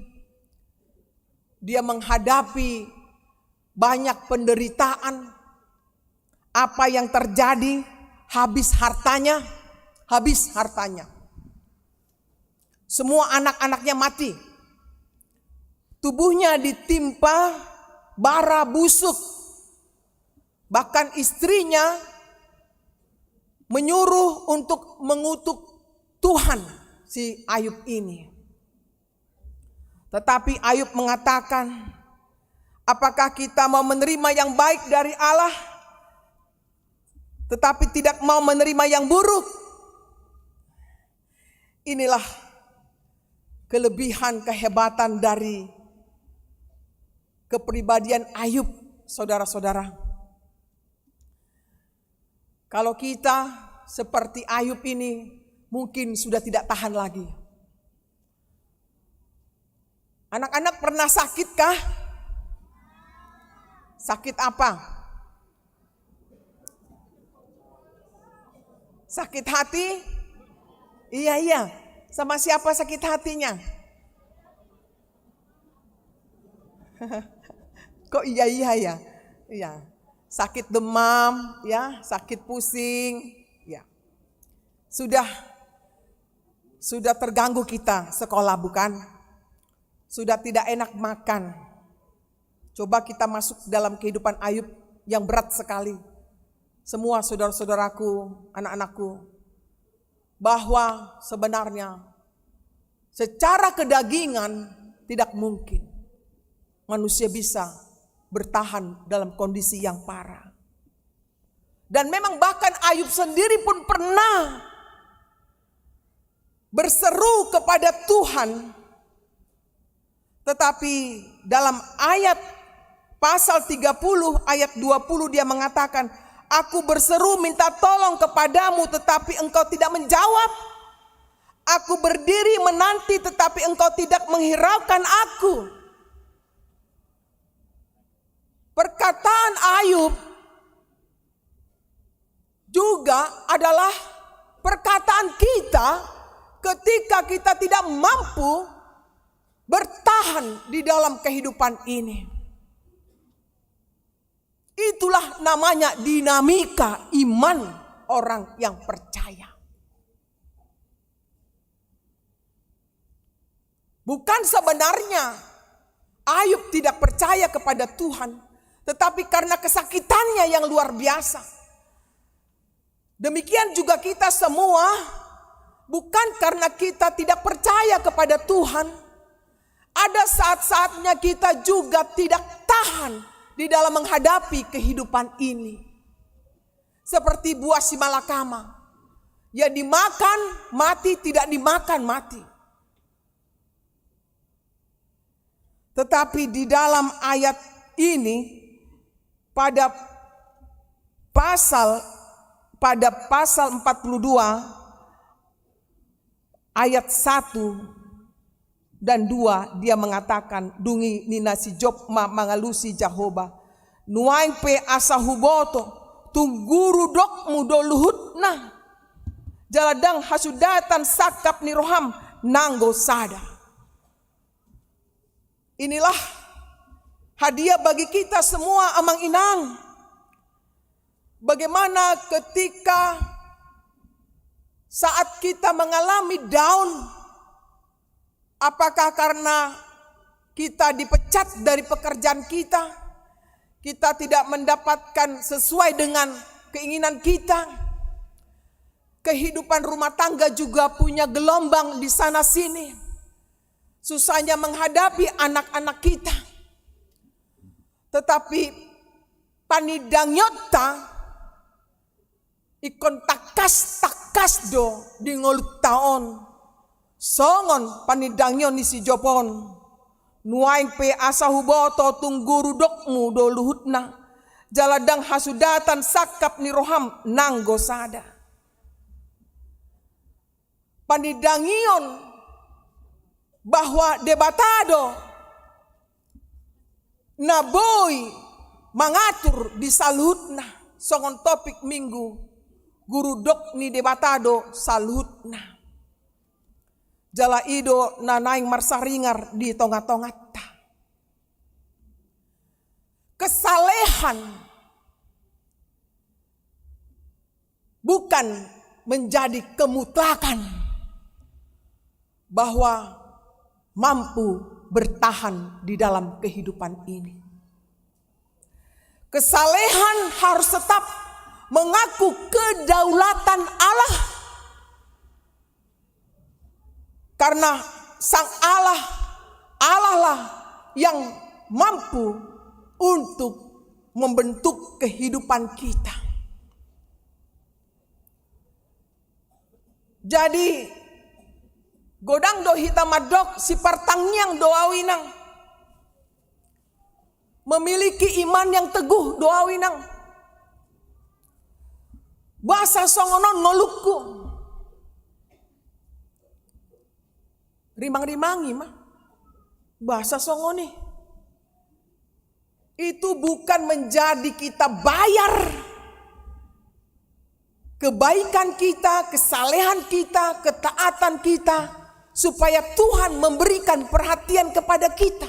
dia menghadapi banyak penderitaan. Apa yang terjadi? Habis hartanya, habis hartanya. Semua anak-anaknya mati. Tubuhnya ditimpa bara busuk. Bahkan istrinya menyuruh untuk mengutuk Tuhan si Ayub ini. Tetapi Ayub mengatakan, "Apakah kita mau menerima yang baik dari Allah, tetapi tidak mau menerima yang buruk?" Inilah kelebihan, kehebatan dari kepribadian Ayub, saudara-saudara. Kalau kita seperti Ayub ini, Mungkin sudah tidak tahan lagi. Anak-anak pernah sakit kah? Sakit apa? Sakit hati? Iya, iya. Sama siapa sakit hatinya? Kok iya, iya, ya? Iya. Sakit demam, ya, sakit pusing, ya. Sudah, sudah terganggu kita sekolah, bukan? Sudah tidak enak makan. Coba kita masuk dalam kehidupan Ayub yang berat sekali. Semua saudara-saudaraku, anak-anakku, bahwa sebenarnya secara kedagingan tidak mungkin manusia bisa bertahan dalam kondisi yang parah. Dan memang bahkan Ayub sendiri pun pernah berseru kepada Tuhan, tetapi dalam ayat pasal tiga puluh ayat dua puluh dia mengatakan, "Aku berseru minta tolong kepadamu, tetapi engkau tidak menjawab. Aku berdiri menanti, tetapi engkau tidak menghiraukan aku." Perkataan Ayub juga adalah perkataan kita ketika kita tidak mampu bertahan di dalam kehidupan ini. Itulah namanya dinamika iman orang yang percaya. Bukan sebenarnya Ayub tidak percaya kepada Tuhan, tetapi karena kesakitannya yang luar biasa. Demikian juga kita semua, bukan karena kita tidak percaya kepada Tuhan, ada saat-saatnya kita juga tidak tahan di dalam menghadapi kehidupan ini. Seperti buah simalakama, ya dimakan mati, tidak dimakan mati. Tetapi di dalam ayat ini, pada pasal, pada pasal empat puluh dua ayat satu dan dua, dia mengatakan, dung i ninna si Job ma mangalusi Jahowa, "Nuaeng pe asa huboto, tung guru dokmu do luhutna, jala ndang hasundatan sangkap ni roham nanggo sada." Inilah hadiah bagi kita semua, amang inang. Bagaimana ketika saat kita mengalami down, apakah karena kita dipecat dari pekerjaan kita, kita tidak mendapatkan sesuai dengan keinginan kita, kehidupan rumah tangga juga punya gelombang di sana sini, susahnya menghadapi anak-anak kita. Tetapi panindangionta ingkon tangkas-tangkas do di ngolunta on. Songon panindangion ni si Job on, "Nuaeng pe asa huboto, tung guru dokmu do luhutna, jala ndang hasundatan sangkap ni roham nanggo sada." Panindangion bahwa Debata do na boi mangatur di saluhutna, songon topik Minggu, guru dok ni Debata do saluhutna. Jala i do na naeng marsaringar di tonga-tonganta. Kesalehan bukan menjadi kemutlakan bahwa mampu bertahan di dalam kehidupan ini. Kesalehan harus tetap mengaku kedaulatan Allah. Karena Sang Allah, Allah lah yang mampu untuk membentuk kehidupan kita. Jadi, godang do hita mandok, sipartangiang do au inang. Memiliki iman yang teguh do au inang. Boasa songon on ngolungku? Rimang-rimangi ma. Bahasa songon i. Itu bukan menjadi kita bayar kebaikan kita, kesalehan kita, ketaatan kita, supaya Tuhan memberikan perhatian kepada kita.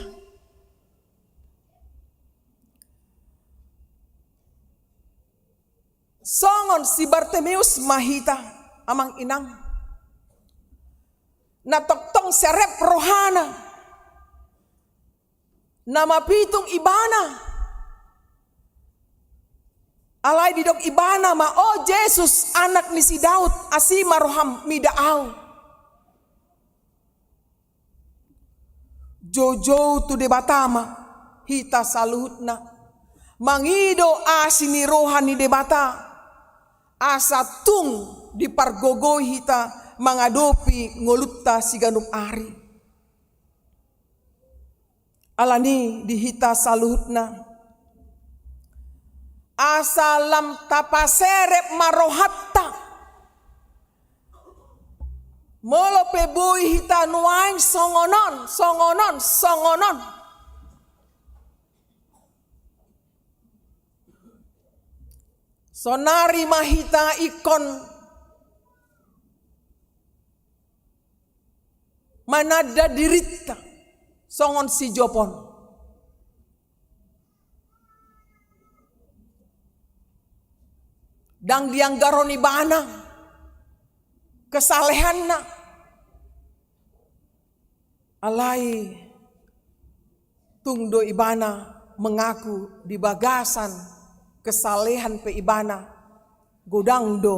Songon si Bartimeus ma hita, amang inang. Na tongtong serep rohana. Na mapitung ibana. Alai didok ibana ma, "O Jesus, anak ni si Daud, asi ma roham mida au." Joujou tu Debata ma hita saluhutna mangido asi ni roha ni Debata, asa tung dipargogoi hita mangadopi ngolunta siganup ari. Alani di hita saluhutna, asa lam tapaserep ma rohanta. Molo pe boi hita nuaeng songon on, songon on, songon on, saonari ma hita ingkon mananda dirinta songon si Job on. Ndang dianggaron ibana kesalehanna. Alai tung do ibana mengaku di bagasan kesalehan pe ibana godang do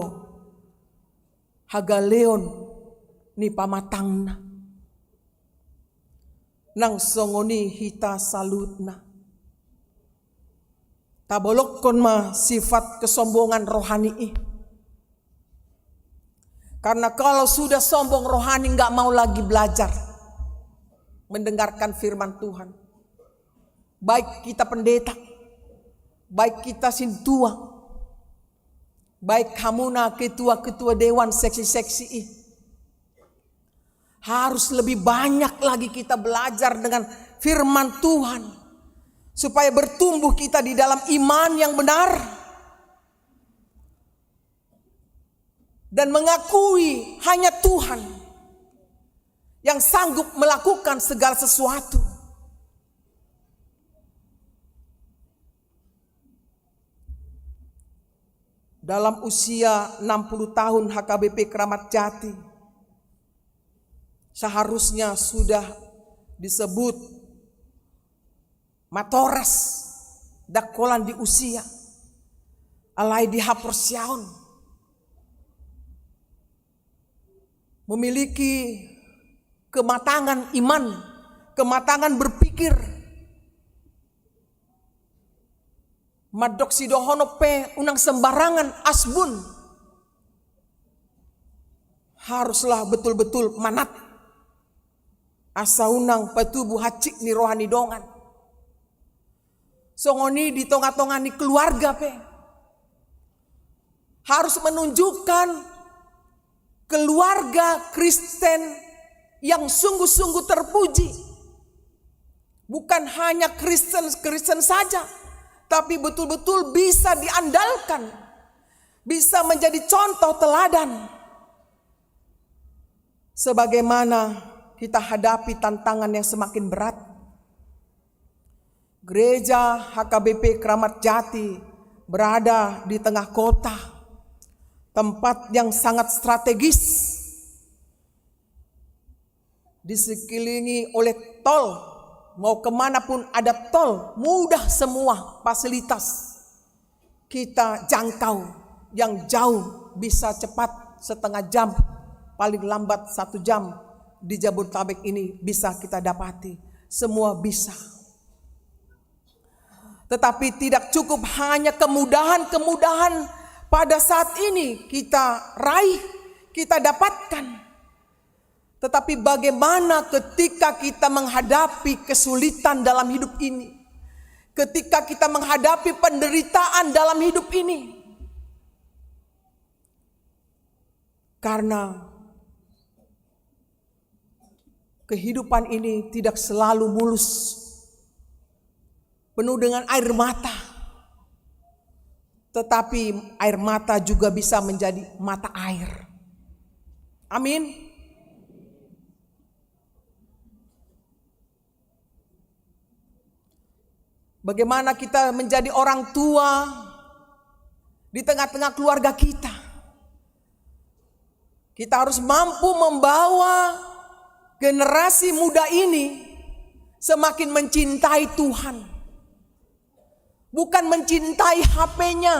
hagaleon ni pamatangna. Nang songon i hita saluhutna. Tabolongkon ma sifat kesombongan rohani i. Karena kalau sudah sombong rohani, nggak mau lagi belajar mendengarkan firman Tuhan. Baik kita pendeta, baik kita sintua, baik hamuna ketua-ketua dewan seksi-seksi i. Harus lebih banyak lagi kita belajar dengan firman Tuhan, supaya bertumbuh kita di dalam iman yang benar dan mengakui hanya Tuhan yang sanggup melakukan segala sesuatu. Dalam usia enam puluh tahun H K B P Keramat Jati, seharusnya sudah disebut matoras, ndang holan di usia, alai di haporseaon, memiliki kematangan iman, kematangan berpikir. Mandok sidohonon pe unang sembarangan asbun. Haruslah betul-betul manat. Asa unang patubu hansit ni roha ni dongan. Songon i di tonga-tonga ni keluarga pe. Harus menunjukkan keluarga Kristen yang sungguh-sungguh terpuji. Bukan hanya Kristen, Kristen saja, tapi betul-betul bisa diandalkan, bisa menjadi contoh teladan. Sebagaimana kita hadapi tantangan yang semakin berat, Gereja H K B P Keramat Jati berada di tengah kota, tempat yang sangat strategis, di sekelilingi oleh tol. Mau kemana pun ada tol, mudah semua fasilitas kita jangkau. Yang jauh bisa cepat setengah jam, paling lambat satu jam. Di Jabodetabek ini bisa kita dapati, semua bisa. Tetapi tidak cukup hanya kemudahan-kemudahan pada saat ini kita raih, kita dapatkan. Tetapi bagaimana ketika kita menghadapi kesulitan dalam hidup ini? Ketika kita menghadapi penderitaan dalam hidup ini? Karena Kehidupan ini tidak selalu mulus, penuh dengan air mata. Tetapi air mata juga bisa menjadi mata air. Amin. Bagaimana kita menjadi orang tua di tengah-tengah keluarga kita? Kita harus mampu membawa generasi muda ini semakin mencintai Tuhan, bukan mencintai H P-nya.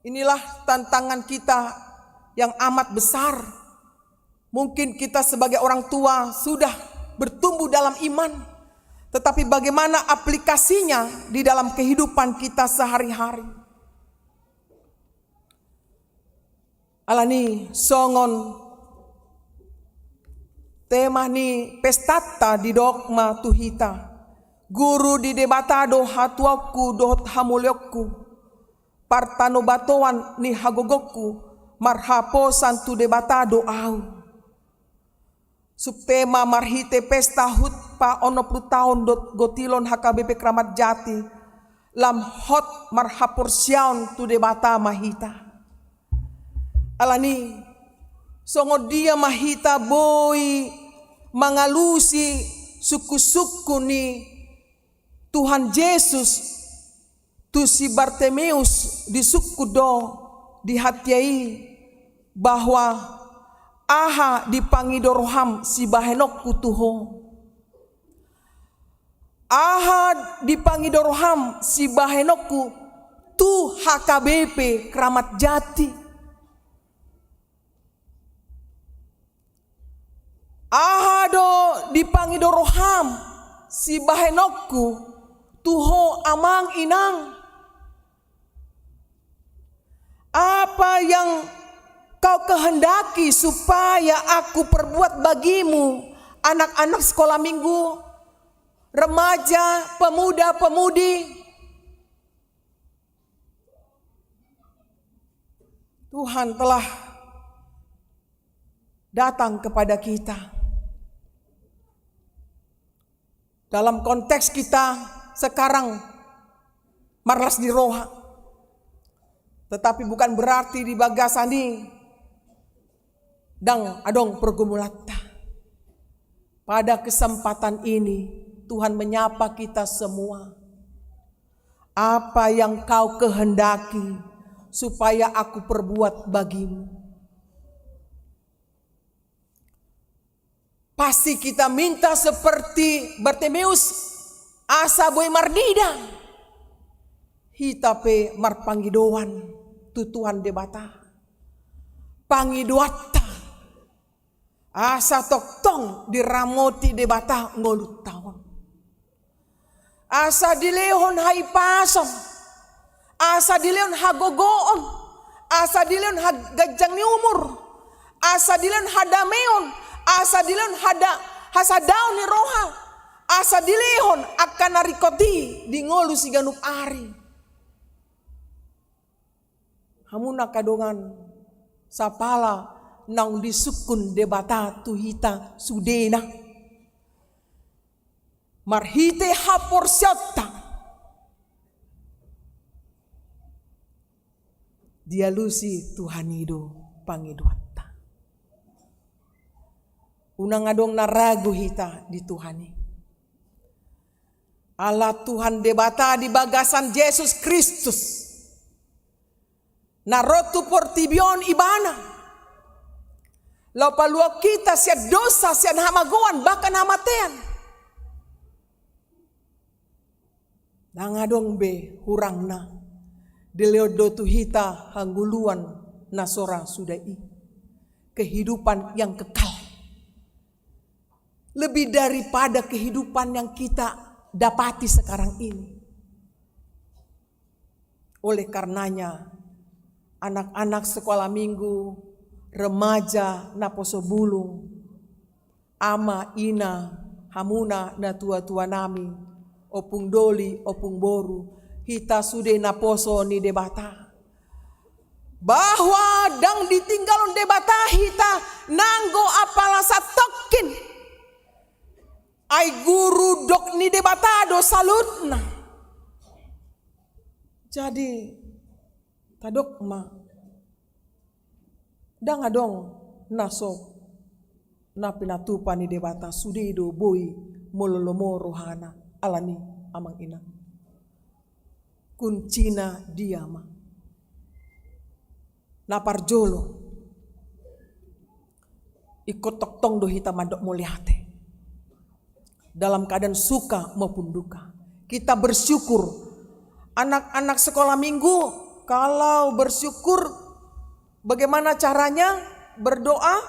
Inilah tantangan kita yang amat besar. Mungkin kita sebagai orang tua sudah bertumbuh dalam iman, tetapi bagaimana aplikasinya di dalam kehidupan kita sehari-hari? Alani songon tema ni pestanta didok ma tu hita: Guru ni Debata do hatuaonku dohot hamolehonku, partanobatoan ni hagogongku, marhaposan tu Debata do ahu. Subtema marhite pesta hut paonom pulu taon dohot gotilon H K B P Kramat Jati, lam hot marhaporseaon tu Debata ma hita. Alani, songon dia ma hita boi mangalusi sungkun-sungkun ni Tuhan Jesus tu si Bartimeus, disungkun do di hatiha i bahwa aha dipangido roham sibahenonku tu ho. Aha dipangido roham sibahenonku tu H K B P Kramat Jati. Aha do dipangido roham sibahenonku tu ho amang inang? Apa yang kau kehendaki supaya aku perbuat bagimu, anak-anak sekolah minggu, remaja, pemuda, pemudi? Tuhan telah datang kepada kita. Dalam konteks kita sekarang marlas ni roha. Tetapi bukan berarti di bagasan i ndang adong pergumulanta. Pada kesempatan ini, Tuhan menyapa kita semua. Apa yang kau kehendaki supaya aku perbuat bagimu? Pasti kita minta seperti Bartimeus, asa boi marnida. Hita pe marpangidoan tu Tuhan Debata. Pangidoanta asa tongtong diramoti Debata ngolunta on. Asa dilehon hahipason, asa dilehon hagogoon, asa dilehon haganjang ni umur, asa dilehon hadameon, asa dilehon hada-, hasadaon ni roha, asa dilehon angka na ringkot i di ngolu siganup ari. Hamu na angka dongan, sapala naung disungkun Debata tu hita sudena. Marhite haporseaonta, dialusi Tuhan i do pangidoanta. Unang adong na ragu hita di Tuhan i. Ala Tuhan Debata di bagasan Jesus Kristus na ro tu portibi on, Ibana laho paluahon hita sian dosa, sian hamagoan, bahkan hamatean. Ndang adong be hurangna. Dilehon do tu hita hangoluan na so ra suda i. Kehidupan yang kekal. Lebih daripada kehidupan yang kita dapati sekarang ini. Oleh karenanya, anak-anak sekolah minggu, remaja, naposo bulung, ama, ina, hamuna natua-tua nami, ompung doli, ompung boru, hita sude naposo ni Debata. Bahwa ndang ditinggalhon Debata Ai guru dok ni Debata do saluhutna. Jadi, tadok ma, ndang adong na so na pinatupa ni Debata, sude do boi molo lomo rohana. Alani, amang inang, kuncina dia ma? Na parjolo, ingkon tongtong do hita mandok mauliate dalam keadaan suka maupun duka. Kita bersyukur. Anak-anak sekolah minggu, kalau bersyukur, bagaimana caranya? Berdoa,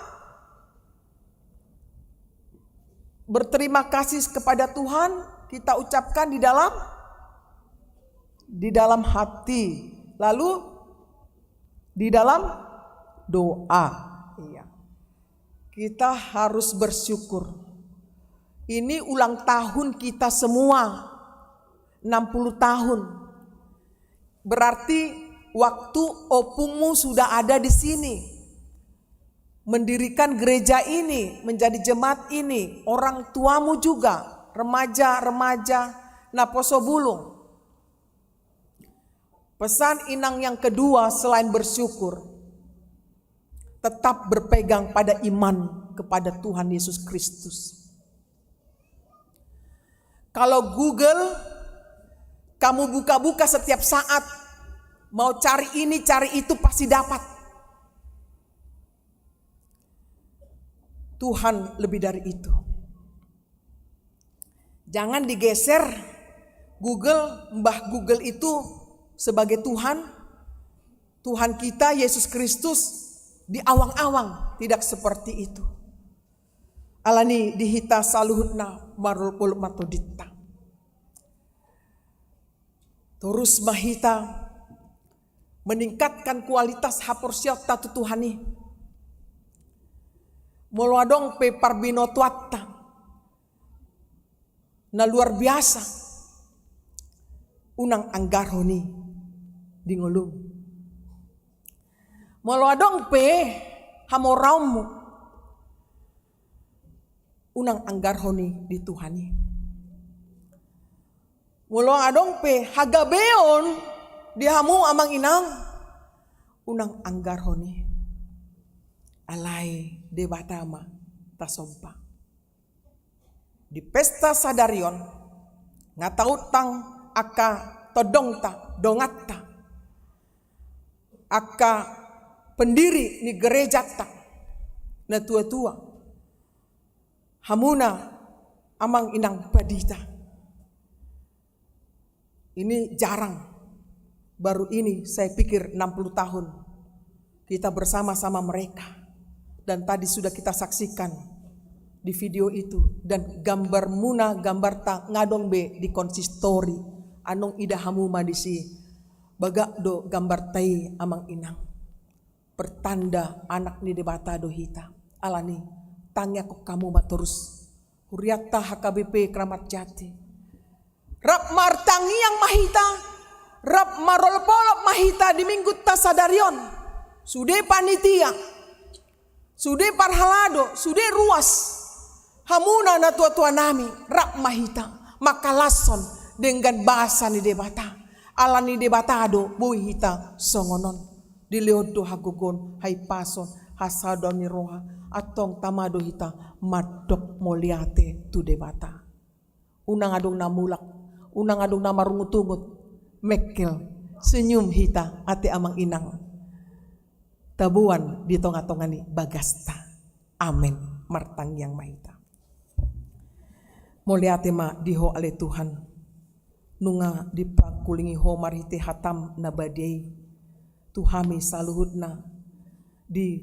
berterima kasih kepada Tuhan, kita ucapkan di dalam, di dalam hati, lalu di dalam doa. Iya. Kita harus bersyukur. Ini ulang tahun kita semua, enam puluh tahun. Berarti waktu opungmu sudah ada di sini, mendirikan gereja ini, menjadi jemaat ini, orang tuamu juga, remaja-remaja, naposo bulung. Pesan inang yang kedua, selain bersyukur, tetap berpegang pada iman kepada Tuhan Yesus Kristus. Kalau Google, kamu buka-buka setiap saat, mau cari ini, cari itu, pasti dapat. Tuhan lebih dari itu. Jangan digeser Google, mbah Google itu sebagai Tuhan. Tuhan kita, Yesus Kristus, diawang-awang, tidak seperti itu. Alani di hita saluhutna marolopolop ma tondinta. Torus ma hita meningkatkan kualitas haporseaonta tu Tuhan i. Molo adong pe parbinotoanta na luar biasa, unang anggarhon i di ngolum. Molo adong pe hamoraonmu, unang anggarhon i di Tuhan i. Molo adong pe hagabeon di hamu, amang inang, unang anggarhon i. Alai Debata ma tasomba. Di pesta sadari on, nga tautang angka tondongta, donganta, angka pendiri ni gerejanta, natua-tua, hamuna amang inang pandita. Ini jarang, baru ini saya pikir enam puluh tahun kita bersama-sama mereka. Dan tadi sudah kita saksikan di video itu, dan gambarmuna, gambarta nga adong be di konsistori, annon ida hamu ma disi. Bagak do gambarta i, amang inang. Pertanda anak ni Debata do hita. Alani, tangiangkon hamu ma torus hurianta H K B P Kramat Jati. Rap martangiang ma hita, rap marolopolop ma hita di minggunta sadari on. Sude panitia, sude parhalado, sude ruas, hamuna natuatuanami, rap ma hita mangkalashon denggan basa ni Debata. Alani Debata do boi hita songon on. Dilehon do hagogoon, hahipason, hasadaon ni roha, antong tama do hita mandok mauliate tu Debata. Unang adong na mulak, unang adong na marungutungut, mengkel, senyum hita ate amang inang. Taboan di tongatonga ni bagasta. Amen. Martangiang ma hita. Mauliate ma di Ho ale Tuhan. Nunga dipangkulingi Ho marhite hataM na badia i tu hami saluhutna di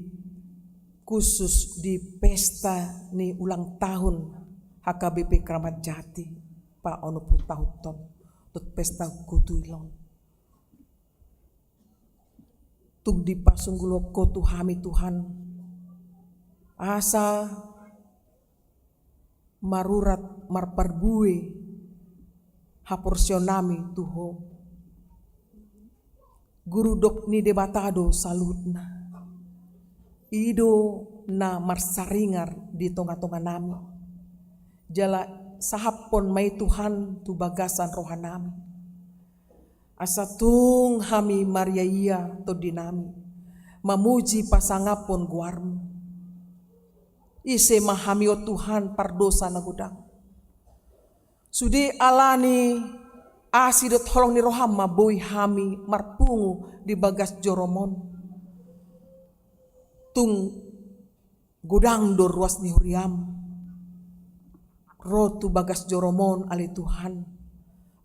khusus di pesta ni ulang tahun H K B P Kramat Jati paonompu tahun on, dohot pesta gotuil on. Tung dipasunggulhon Ho tu hami Tuhan, asa marurat marparbue haporseaonnami tu Ho. Guru dok ni Debata do saluhutna. I do na marsaringar di tongatonganami. Jala Sahaphon ma i Tuhan tu bagasan rohanami, asa tung hami mariaia tondinami, mamuji pasangaphon goarmu. Ise ma hami on Tuhan, pardosa na godang. Sude ala ni asi dohot holong ni roham ma boi hami marpungu di bagas jorom on. Tung godang do ruas ni huriam ro tu bagas jorom on, ale Tuhan.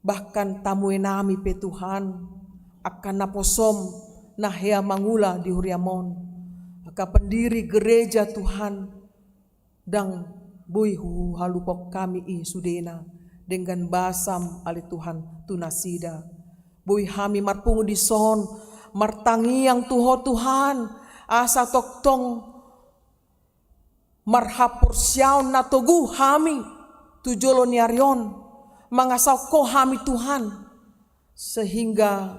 Bahkan tamuenami pe Tuhan, angka naposom na hea mangula di huriam on, angka pendiri gereja Tuhan, ndang boi huhalupok hami i sudena denggan basam, ale Tuhan, tu nasida. Boi hami marpungu dison, martangiang tu Ho Tuhan, asa tongtong marhaporseaon na togu hami tu jolo ni ari on, mangasahon Ho hami Tuhan, sehingga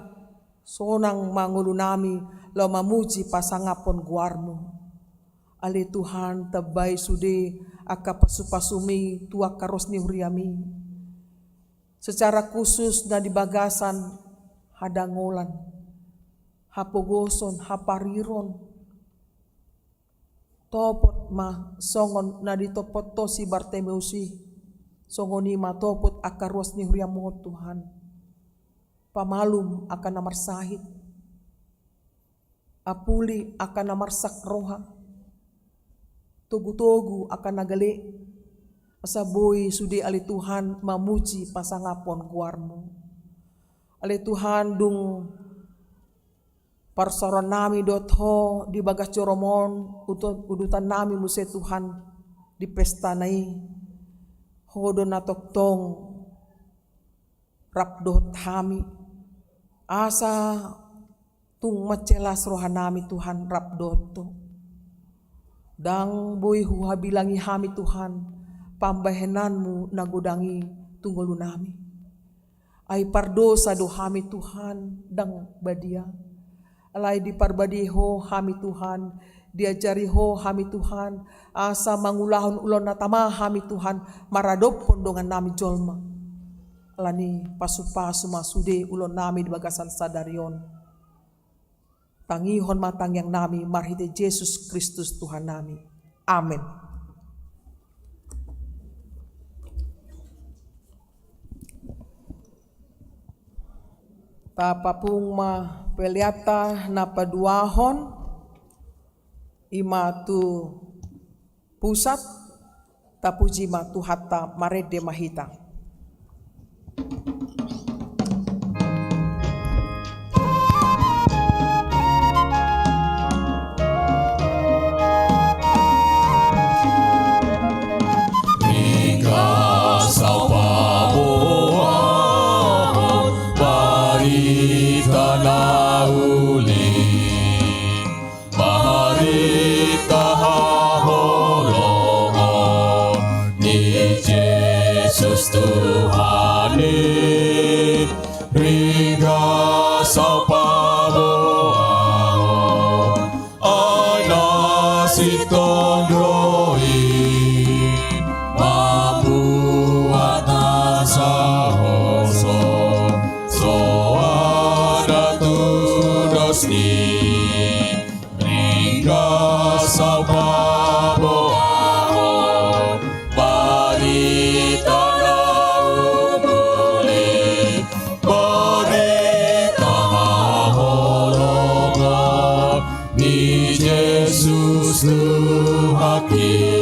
sonang ma ngolunami laho mamuji pasangaphon goarmu. Ale Tuhan, tambai sude angka pasupasumi tu angka ruas ni huriami, secara khusus na di bagasan hadangolan, hapogoson, hapariron. Topot ma songon na ditopot Ho si Bartimeus i, songon i ma topot angka ruas ni huriam on Tuhan. Pamalum angka na marsahit, apuli angka na marsak roha, togutogu angka na gale, asa boi sude, ale Tuhan, mamuji pasangaphon goarmu. Ale Tuhan, dung parsaorannami dohot Ho di bagas jorom on, udu-, udutannami muse Tuhan di pestana i. Ho do na tongtong rap dohot hami, asa tung mansai las rohanami Tuhan rap dohot Ho. Ndang boi huhabilangi hami Tuhan pambahenanmu na godang i tu ngolunami. Ai pardosa do hami Tuhan, ndang badia. Alai diparbadiai Ho hami Tuhan, diajari Ho hami Tuhan, asa mangulahon ulaon na tama hami Tuhan, maradophon dongannami jolma. Alani pasupasu ma sude ulaonnami di bagasan sadari on. Tangihon ma tangiangnami marhite Jesus Kristus Tuhannami. Amen. Tapapung ma peleanta na paduahon, i ma tu pusat. Tapuji ma Tuhanta, marende ma hita. Ringgas ahu paboahon barita na uli, marhite haholongon ni Jesus Tuhan i. Ringgas ahu paboahon, ai na sintong do i, mambuat hasahoson, so adong tudos ni. Ringgas ahu paboahon barita na uli, barita haholongon ni Jesus Tuhanki.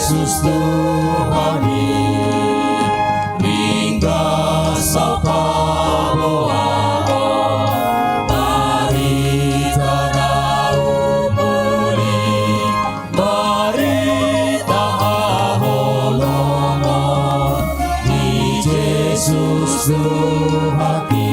Jesus Tuhan i, ringgas au paboahon barita na umuli, barita haholomon ni Jesus Tuhan i.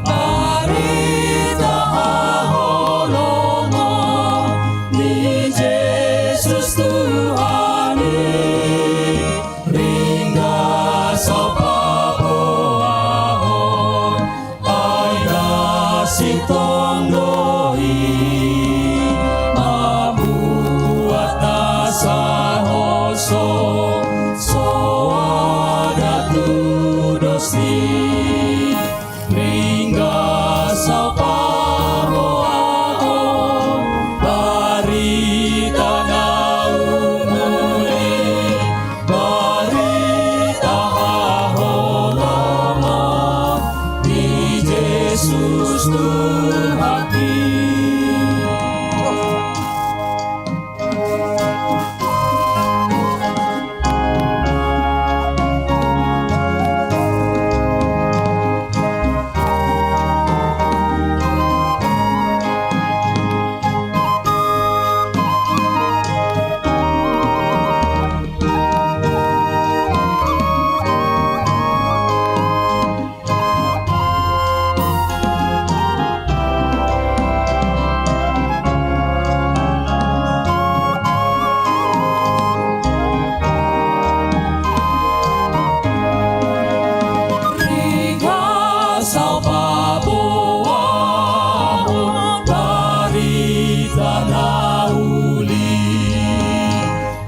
Barita haholomon ni Jesus Tuhan i, ringgas au paboahon, ai na sintong do i mambuat nasa holso, soada tu dos ni Ringgas au paboahon barita na umuli, barita haholomon di Jesus Tuhan i. Ringgas au paboahon barita na uli.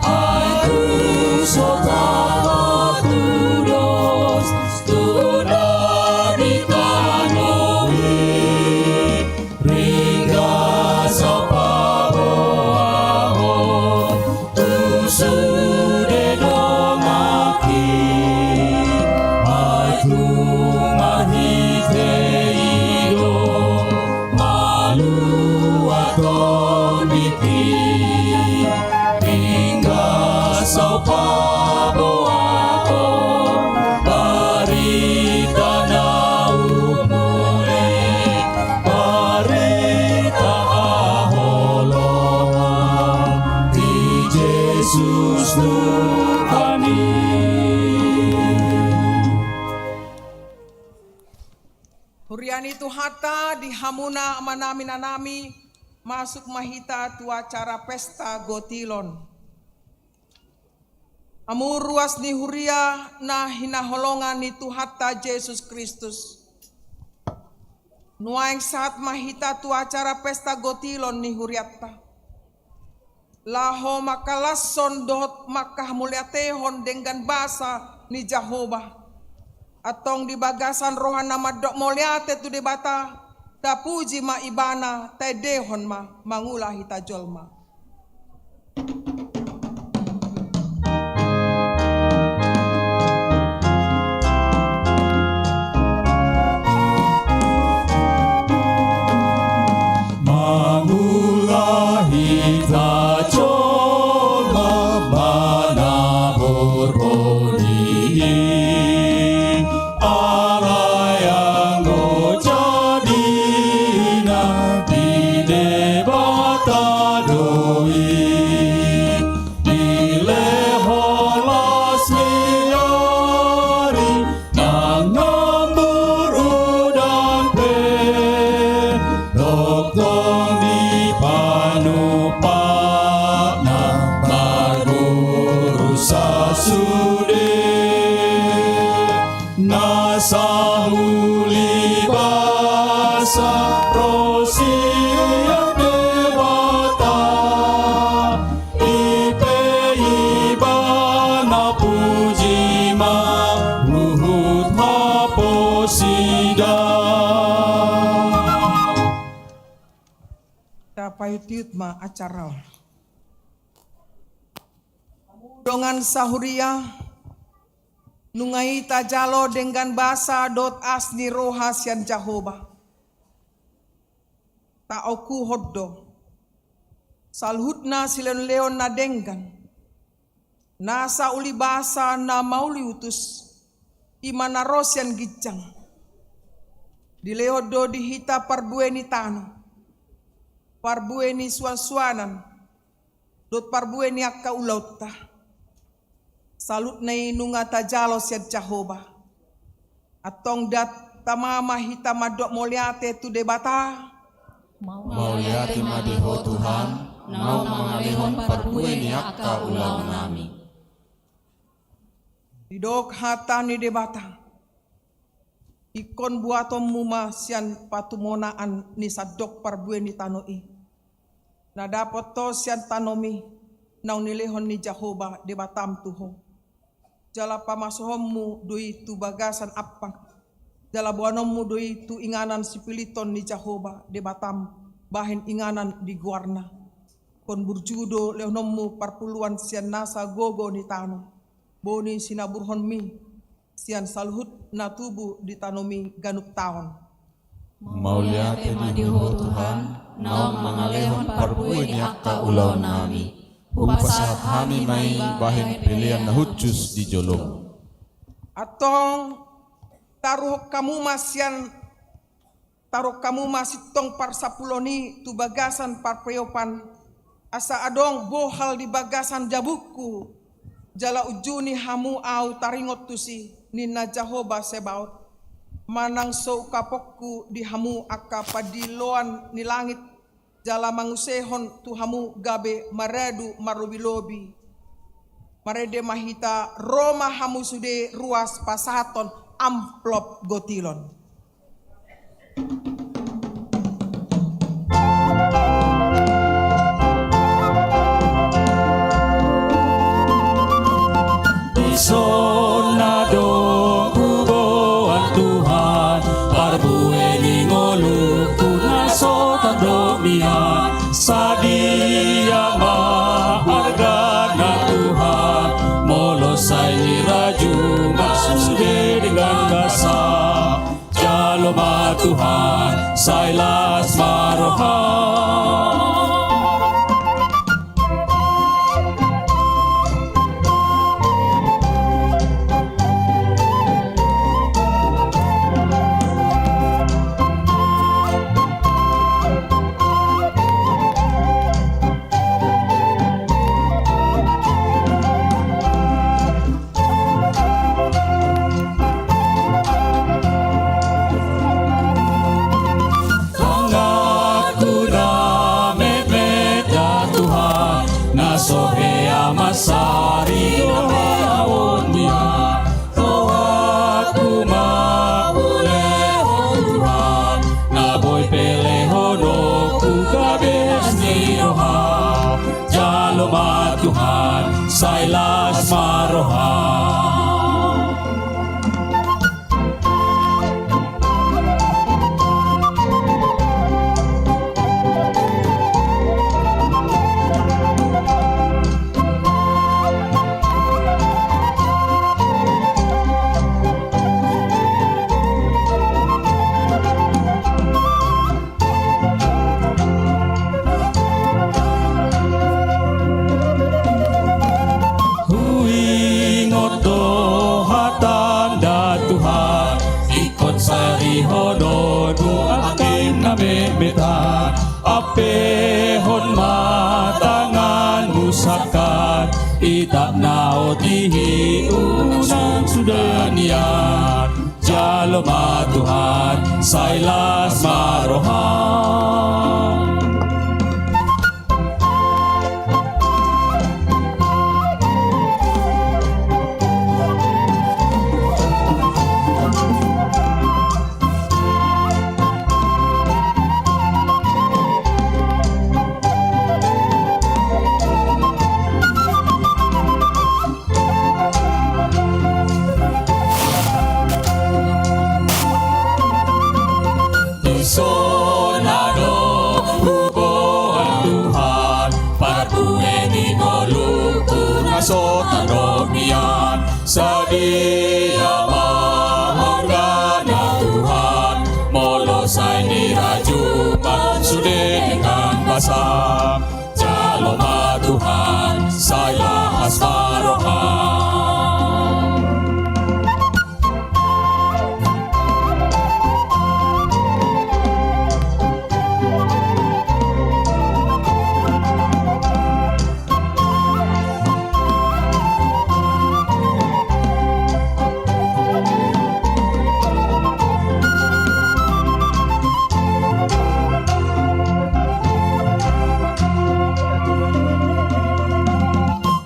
Ai tu so tabo tu dos, tu na di tano i, ringgas au paboahon tu sude dongan i. Ai tu marhite i do malua tondit i. Ringgas au paboahon barita na umuli, barita haholomon di Jesus Tuhan i. Huria ni Tuhanta, di hamuna amanami, inanami, masuk ma hita tu acara pesta gotilon. Hamu ruas ni huria na hinaholongan ni Tuhanta Jesus Kristus. Nuaeng sahat ma hita tu acara pesta gotilon ni hurianta. Laho mangkalashon dohot mangkahamauliatehon denggan basa ni Jahowa. Antong di bagasan roha na mandok mauliate tu Debata, tapuji ma Ibana, taendehon ma, mangula hita jolma. Mangula hita jolma manang borngin i, alai anggo jadina di Debata do Tapaihutihut ma acara on. Dongan sahuria, nunga i tajalo denggan basa dohot asi ni roha sian Jahowa. Taokuhon do saluhutna silehonlehon na denggan, nasa uli basa na mauli utus, i ma na ro sian ginjang. Dilehon do di hita parbue ni tano, parbue ni suansuanan, dohot parbue ni angka ulaonta. Saluhutna i nunga tajalo sian Jahowa. Antong da tama ma hita mandok mauliate tu Debata. Mauliate ma di Ho Tuhan, naung mangalehon parbue ni angka ulaonnami. Didok hata ni Debata: Ingkon buatonmu ma sian patumonaan ni sandok parbue ni tano i, na dapot ho sian tanomi, naung nilehon ni Jahowa Debatam tu ho. Jala pamasohonmu do i tu bagasan ampang, jala boanonmu do i tu inganan sipiliton ni Jahowa Debatam, bahen inganan di goarna. Ingkon burju do lehononmu parpuluan sian nasa gogo ni tano, boi sinaburhonmi sian saluhut na tubu di tanomi ganup taon. Mauliate ma di Ho Tuhan, naung mangalehon parbue ni angka ulaonnami. Hupasahat hami ma i bahen pelean na hushus di jolom. Antong taruhon hamu ma sian, taruhon hamu ma sintong parsapulon i tu bagasan parpeopan, asa adong bohal di bagasan jabungku, jala unjuni hamu ahu taringot tusi, ninna Jahowa Sebaot. Manang so ungkaponku di hamu angka pandiloan ni langit, jala mangusehon tu hamu gabe maradu marlobilobi. Marende ma hita, ro ma hamu sude ruas pasahathon amplop gotilon. Dison na adong huboan Tuhan, parbue ni ngolungku na so tardok nian. Sadia ma argana Tuhan, molo sai nirajum ma sude denggan basa. Jalo ma Tuhan, sai las ma roha. Tanganku na metmet da Tuhan, na so hea mansari dohot nian. Rohangku ma hulehon Tuhan, na boi pelehononku gabe las ni roha. Jalo ma Tuhan, sai las ma roha. Huingot do hatam da Tuhan, ingkon sarihonon do angka na metmet an. Ampehon ma tanganmu sangkap, itap na otik i unang suda nian. Jalo ma Tuhan, sai las ma roha. Dison adong so tadong hian. Sadia ma hargana Tuhan, molo sai nirajum sude denggan basa. Jalo ma Tuhan, sai las ma roham.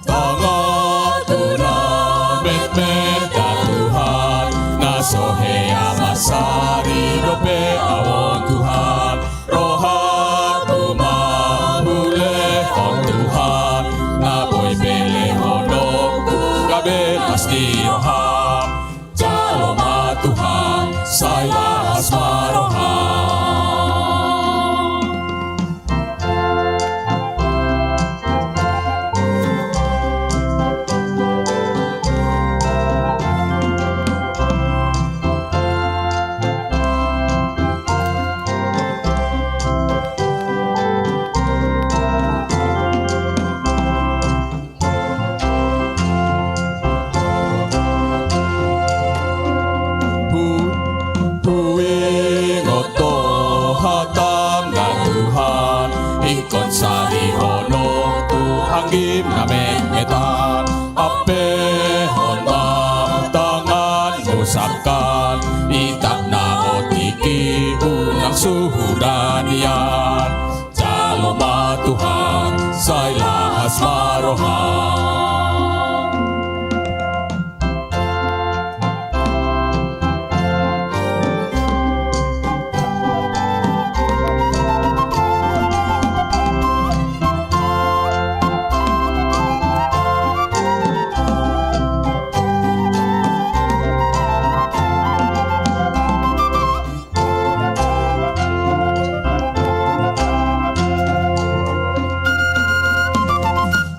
Tangan tu na metmet da Tuhan, na so hea mansari dope ahu on Tuhan. Rohangku ma hulehon Tuhan, na boi pe lehononku gabe las ni roham. Jalo ma Tuhan, sai las ma roham. Hu-, huingot do hatam na Tuhan, ingkon sarihononku anggim na metmetan. Ampehon ma tanganmu sangkan, itak na otik i unang suhuran hian. Jalo ma Tuhan, sai las ma roham.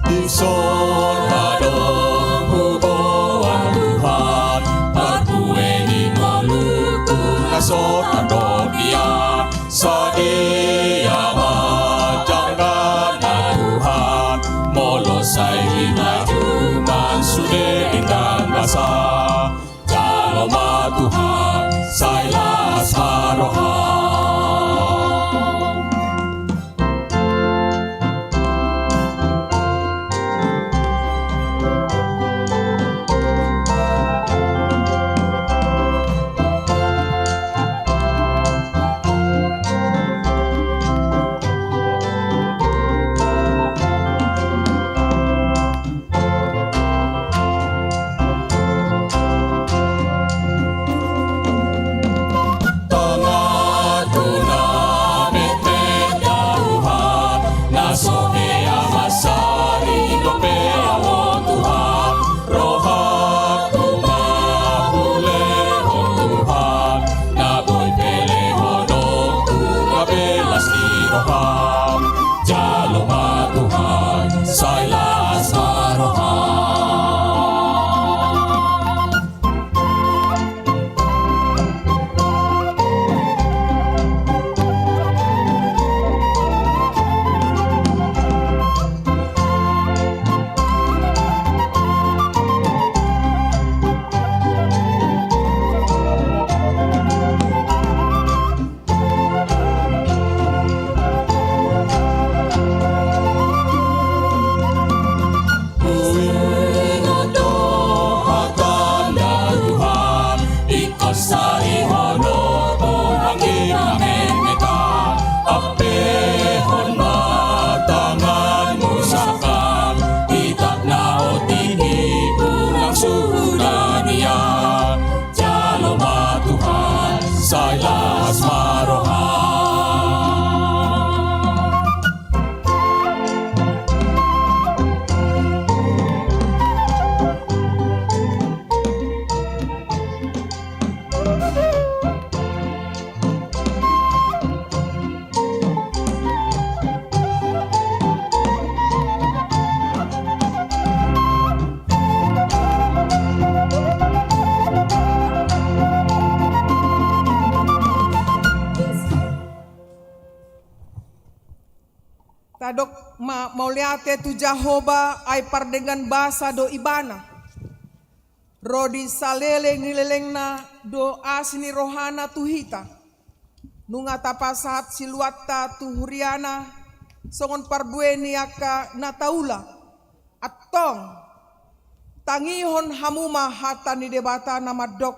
Dison Tadok ma mauliate tu Jahowa, ai pardenggan basa do Ibana. Ro di saleleng ni lelengna do asi ni rohana tu hita. Nunga tapasahat siluanta tu huriana, songon parbue ni angka na taula. Antong, tangihon hamu ma hata ni Debata na mandok.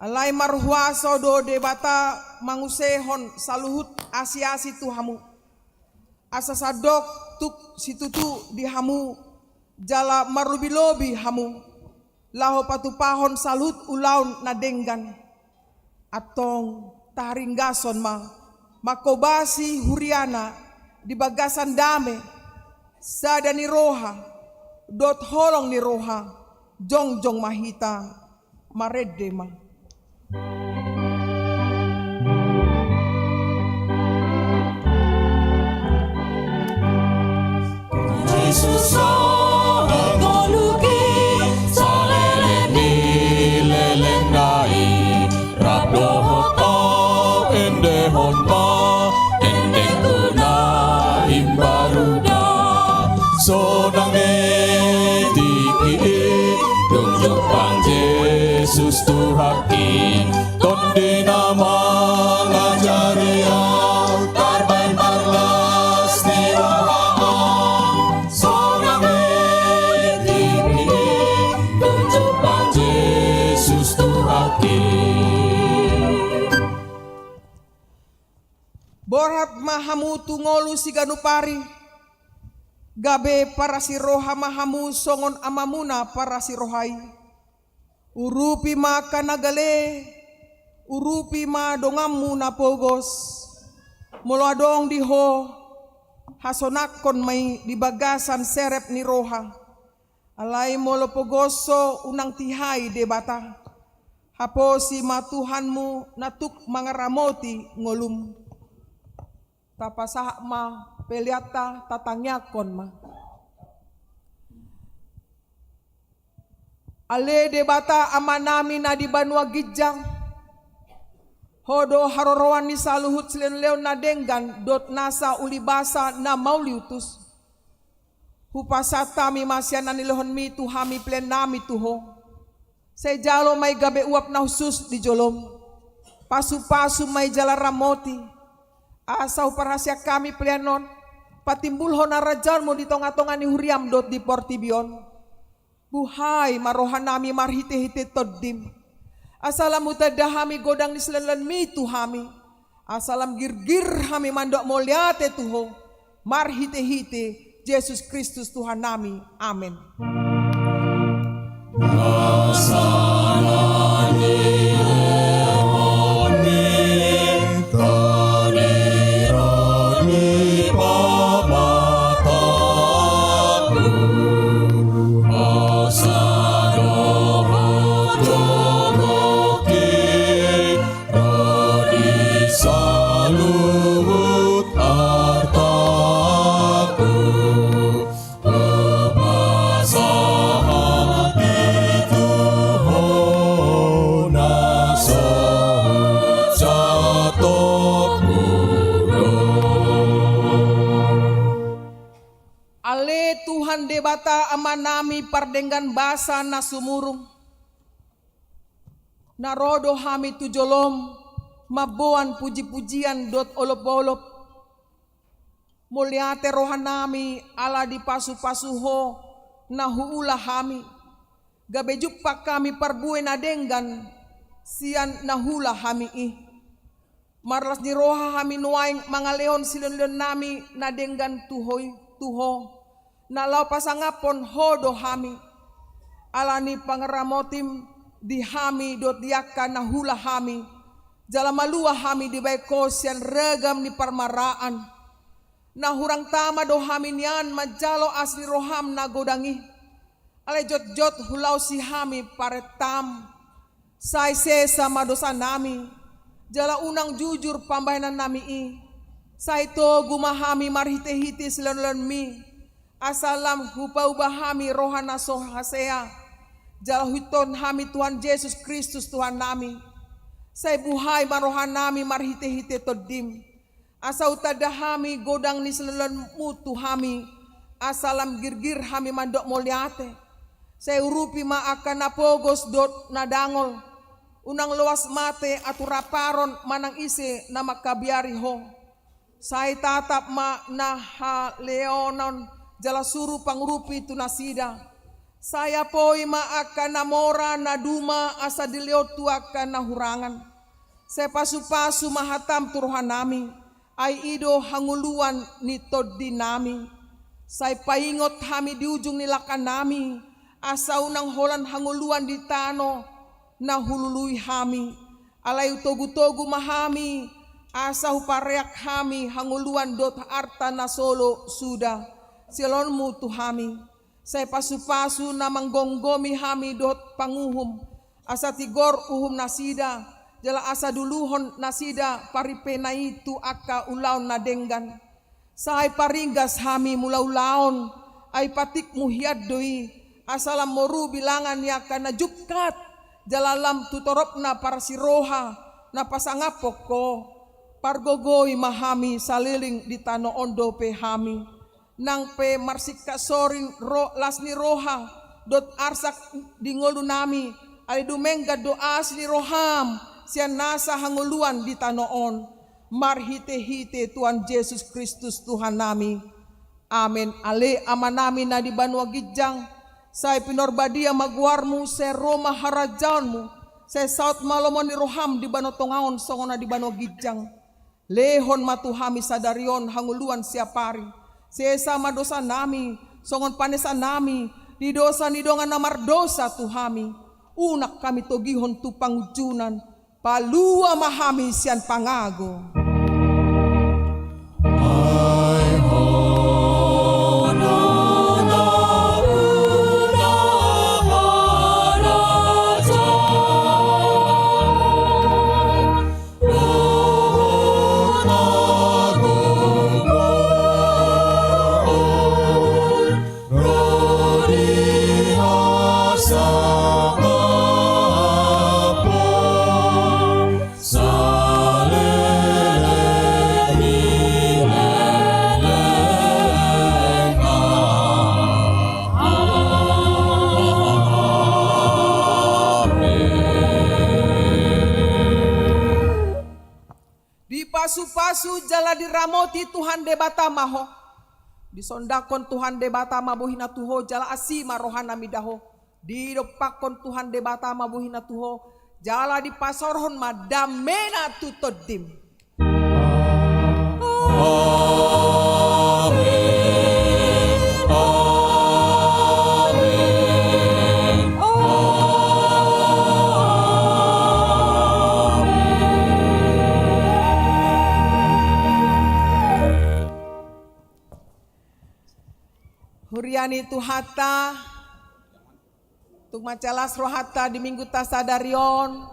Alai marhuaso do Debata mangusehon saluhut asi-asi tu hamu. Asa sandok tuk situtu di hamu, jala marlobi-lobi hamu, laho patupahon saluhut ulaon na denggan. Antong taharinggashon ma, mangkobasi huriana di bagasan dame, sada ni roha, dohot holong ni roha, jongjong ma hita, marende ma. Jesus, so ngolu i, saleleng ni lelengna i, rap dohot ahu endehon ma endengku na imbaru da. Sonang di tingki i, dung jumpang Jesus Tuhanki, Tondi na mangajari ahu, tarbaen marlas ni roha ahu. Sonang i, tingki i, dung jumpang Jesus Tuhanki. Borhat ma hamu tu ngolu siganup ari, gabe parasiroha ma hamu songon Amamuna parasiroha i. Urupi ma angka na gale, urupi ma donganmu na pogos. Molo adong di ho, hasonangkon ma i di bagasan serep ni roha. Alai molo pogos ho, unang tihai Debata. Haposi ma Tuhanmu na tuk mangaramoti ngolum. Tapasahat ma peleanta, tatangiangkon ma. Ale Debata Amanami na di banua ginjang, Ho do haroroan ni saluhut silehonlehon na denggan dohot nasa ulibasa na mauliutus. Hupasahat hami ma sian na nilehonmi tu hami peleannami tu Ho. Sai jalo ma i gabe uap na hushus di jolom. Pasupasu ma i jala ramoti. Asa huparhaseang hami pelean on patimbulhon harajaonmu di tongatonga ni huriam dohot di portibi on. Buhai ma rohanami marhitehite Tondim. Asa lam hutanda hami godang ni silehonlehonmi tu hami. Asa lam girgir hami mandok mauliate tu Ho, marhitehite Jesus Kristus Tuhannami. Amen. Ro di saluhut artaku, hupasahat i tu Ho na so hujaha tongku do. Ale Tuhan Debata Amanami pardenggan basa na sumurung. Na ro do hami tu jolom mamboan pujipujian dohot olopolop. Mauliate rohanami ala dipasupasu Ho na huula hami. Gabe jumpang hami parbue na denggan sian na huula hami i. Marlas ni roha hami nuaeng mangalehon silehonlehonnami na denggan tu Ho i, tu Ho. Na laho pasangaphon Ho do hami. Ala ni pangaramotim di hami dohot di angka na huula hami. Jala malua hami dibahen Ho sian ragam ni parmaraan. Na hurang tama do hami nian manjalo asi ni roham na godang i. Alai jotjot hulaosi hami parentam. Sai sesa ma dosanami, jala unang jujur pambahenannami i. Sai togu ma hami marhitehite silehonlehonmi. Asa lam hupauba hami roha na so hasea. Jala huihuthon hami Tuhan Jesus Kristus Tuhannami. Sai buhai ma rohanami marhitehite Tondim. Asa hutanda hami godang ni silehonmu tu hami, asa lam girgir hami mandok mauliate. Sai urupi ma angka na pogos dohot na dangol. Unang loas mate atur amparon manang ise na mangkabiari ho. Sai tatap ma na haleonon jala suru pangurupi tu nasida. Sai apoi ma angka na mora na duma asa dilehon tu angka na hurangan. Sai pasupasu ma hatam tu rohanami, ai i do hangoluan ni tondinami. Sai paingot hami di ujung ni langkanami, asa unang holan hangoluan di tano na hulului hami. Alai hutogutogu ma hami, asa hupareak hami hangoluan dohot arta na solo suda silehonmu tu hami. Sai pasupasu na manggomgomi hami dohot panguhum, asa tigor uhum nasida, jala asa duluhon nasida parimpena i tu angka ulaon na denggan. Sai paringgas hami mulaulaon, ai patikmu hian do i, asa lam moru bilangan ni angka na jungkat, jala lam tu toropna parsiroha na pasangaphon ho. Pargogoi ma hami saleleng di tano on dope hami. Nang pe marsingkat soring ro las ni roha dohot arsak di ngolunami, alai dumenggan do asi ni roham sian nasa hangoluan di tano on. Marhitehite Tuhan Jesus Kristus Tuhannami. Amen. Ale Amanami na di banua ginjang, sai pinarbadia ma goarmu, sai ro ma harajaonmu, sai saut ma lomo ni roham di banua tonga on songon na di banua ginjang. Lehon ma tu hami sadari on hangoluan siapari. Sesa ma dosanami songon panesanami di dosa ni dongan na mardosa tu hami. Unang hami togihon tu pangunjunan. Palua ma hami sian pangago. Dipasupasu jala diramoti Tuhan Debata ma ho. Disondangkon Tuhan Debata ma bohina tu ho jala asi ma rohana mida ho. Didompakkon Tuhan Debata ma bohina tu ho jala dipasaorhon ma damena tu tondim. Amen. Amen. Amen. Huria ni Tuhanta, tung mansai las rohanta di Minggunta sadari on,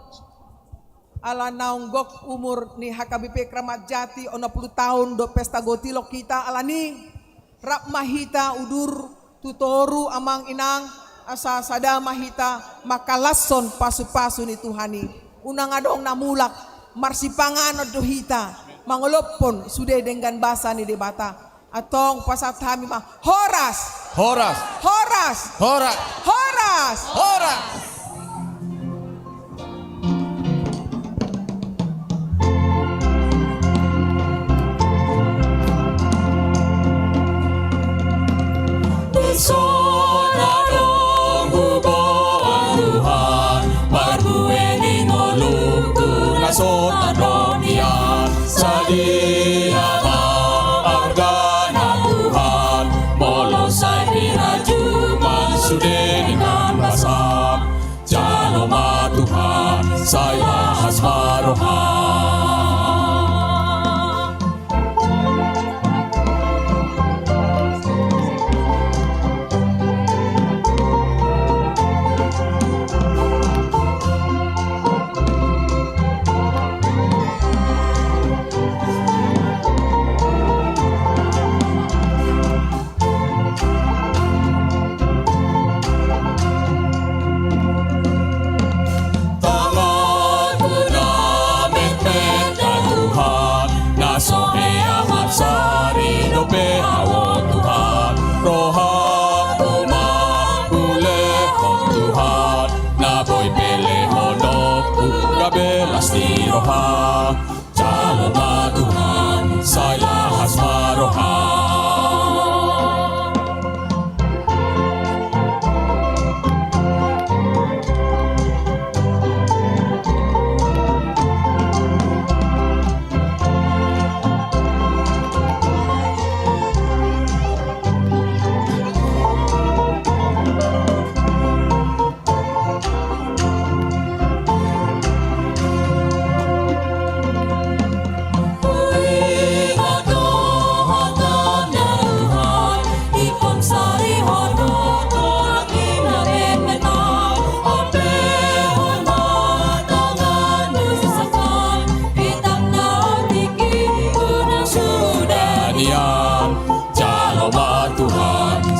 ala naung gok umur ni H K B P Kramat Jati onom pulu taon dohot pesta gotilon hita, alani rap ma hita udur tu toru amang inang, asa sada ma hita mangkalashon pasupasu ni Tuhan i. Unang adong na mulak, marsipanganon do hita mangolophon sude denggan basa ni Debata. Antong pasahat hami ma. Horas. Horas. Horas. Horas. Horas. Horas. Dison adong huboan Tuhan, parbue ni ngolungku na so tardok nian. Sadia ma argana Tuhan, molo sai pinarjuma sude denggan basa.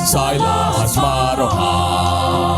Sai las ma roham.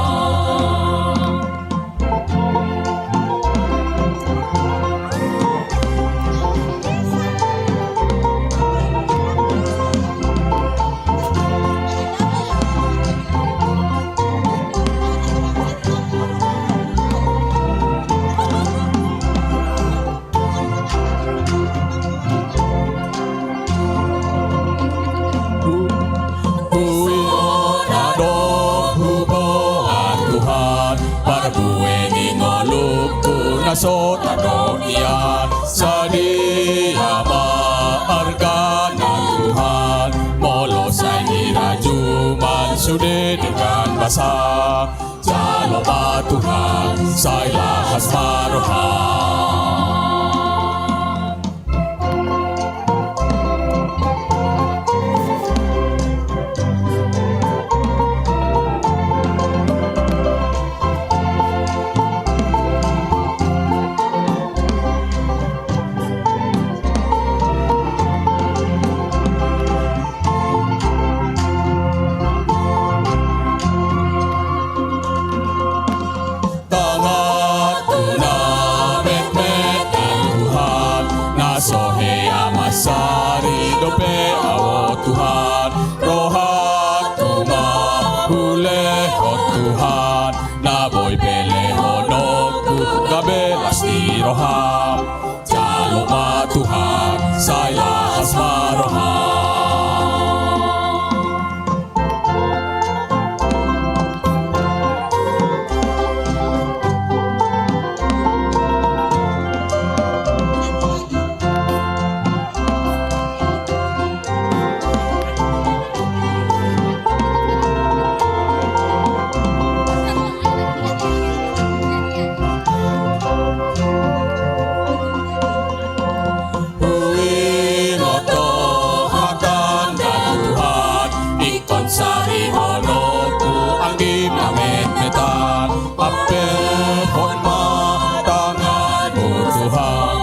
Huingot adong huboan Tuhan, parbue ni ngolungku na so tadok hian. Sadia ma argana Tuhan, molo sai nirajuman sude dengan basa. Jalo ma Tuhan, sai las ma roham. Tanganmu na metmet, Tuhan, na so hea mansari dope ahu, Tuhan. Rohangku ma hulehon, Tuhan, na boi pe lehononku gabe las ni roham. Jalo ma Tuhan, sai las ma roham. Huingot do hatana Tuhan, ingkon sarihononku anggi na metmetan. Ampehon ma tanganmu Tuhan,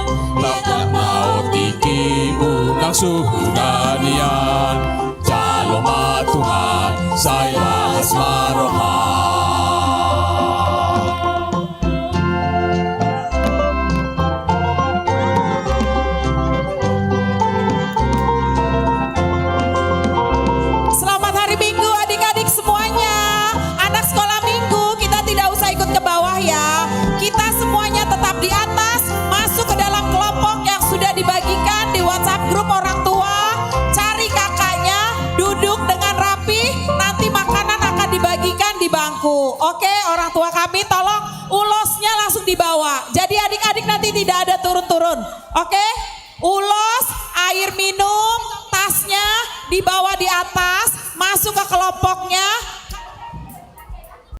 na otik i unang suhudan hian. Jalo ma Tuhan, sai las ma roham. Selamat hari Minggu, adik-adik semuanya. Anak sekolah minggu, kita tidak usah ikut ke bawah, ya. Kita semuanya tetap di atas, masuk ke dalam kelompok yang sudah dibagikan di WhatsApp grup orang tua. Cari kakaknya, duduk dengan rapi, nanti makanan akan dibagikan di bangku. Oke, orang tua kami, tolong ulosnya langsung dibawa. Jadi adik-adik nanti tidak ada turun-turun.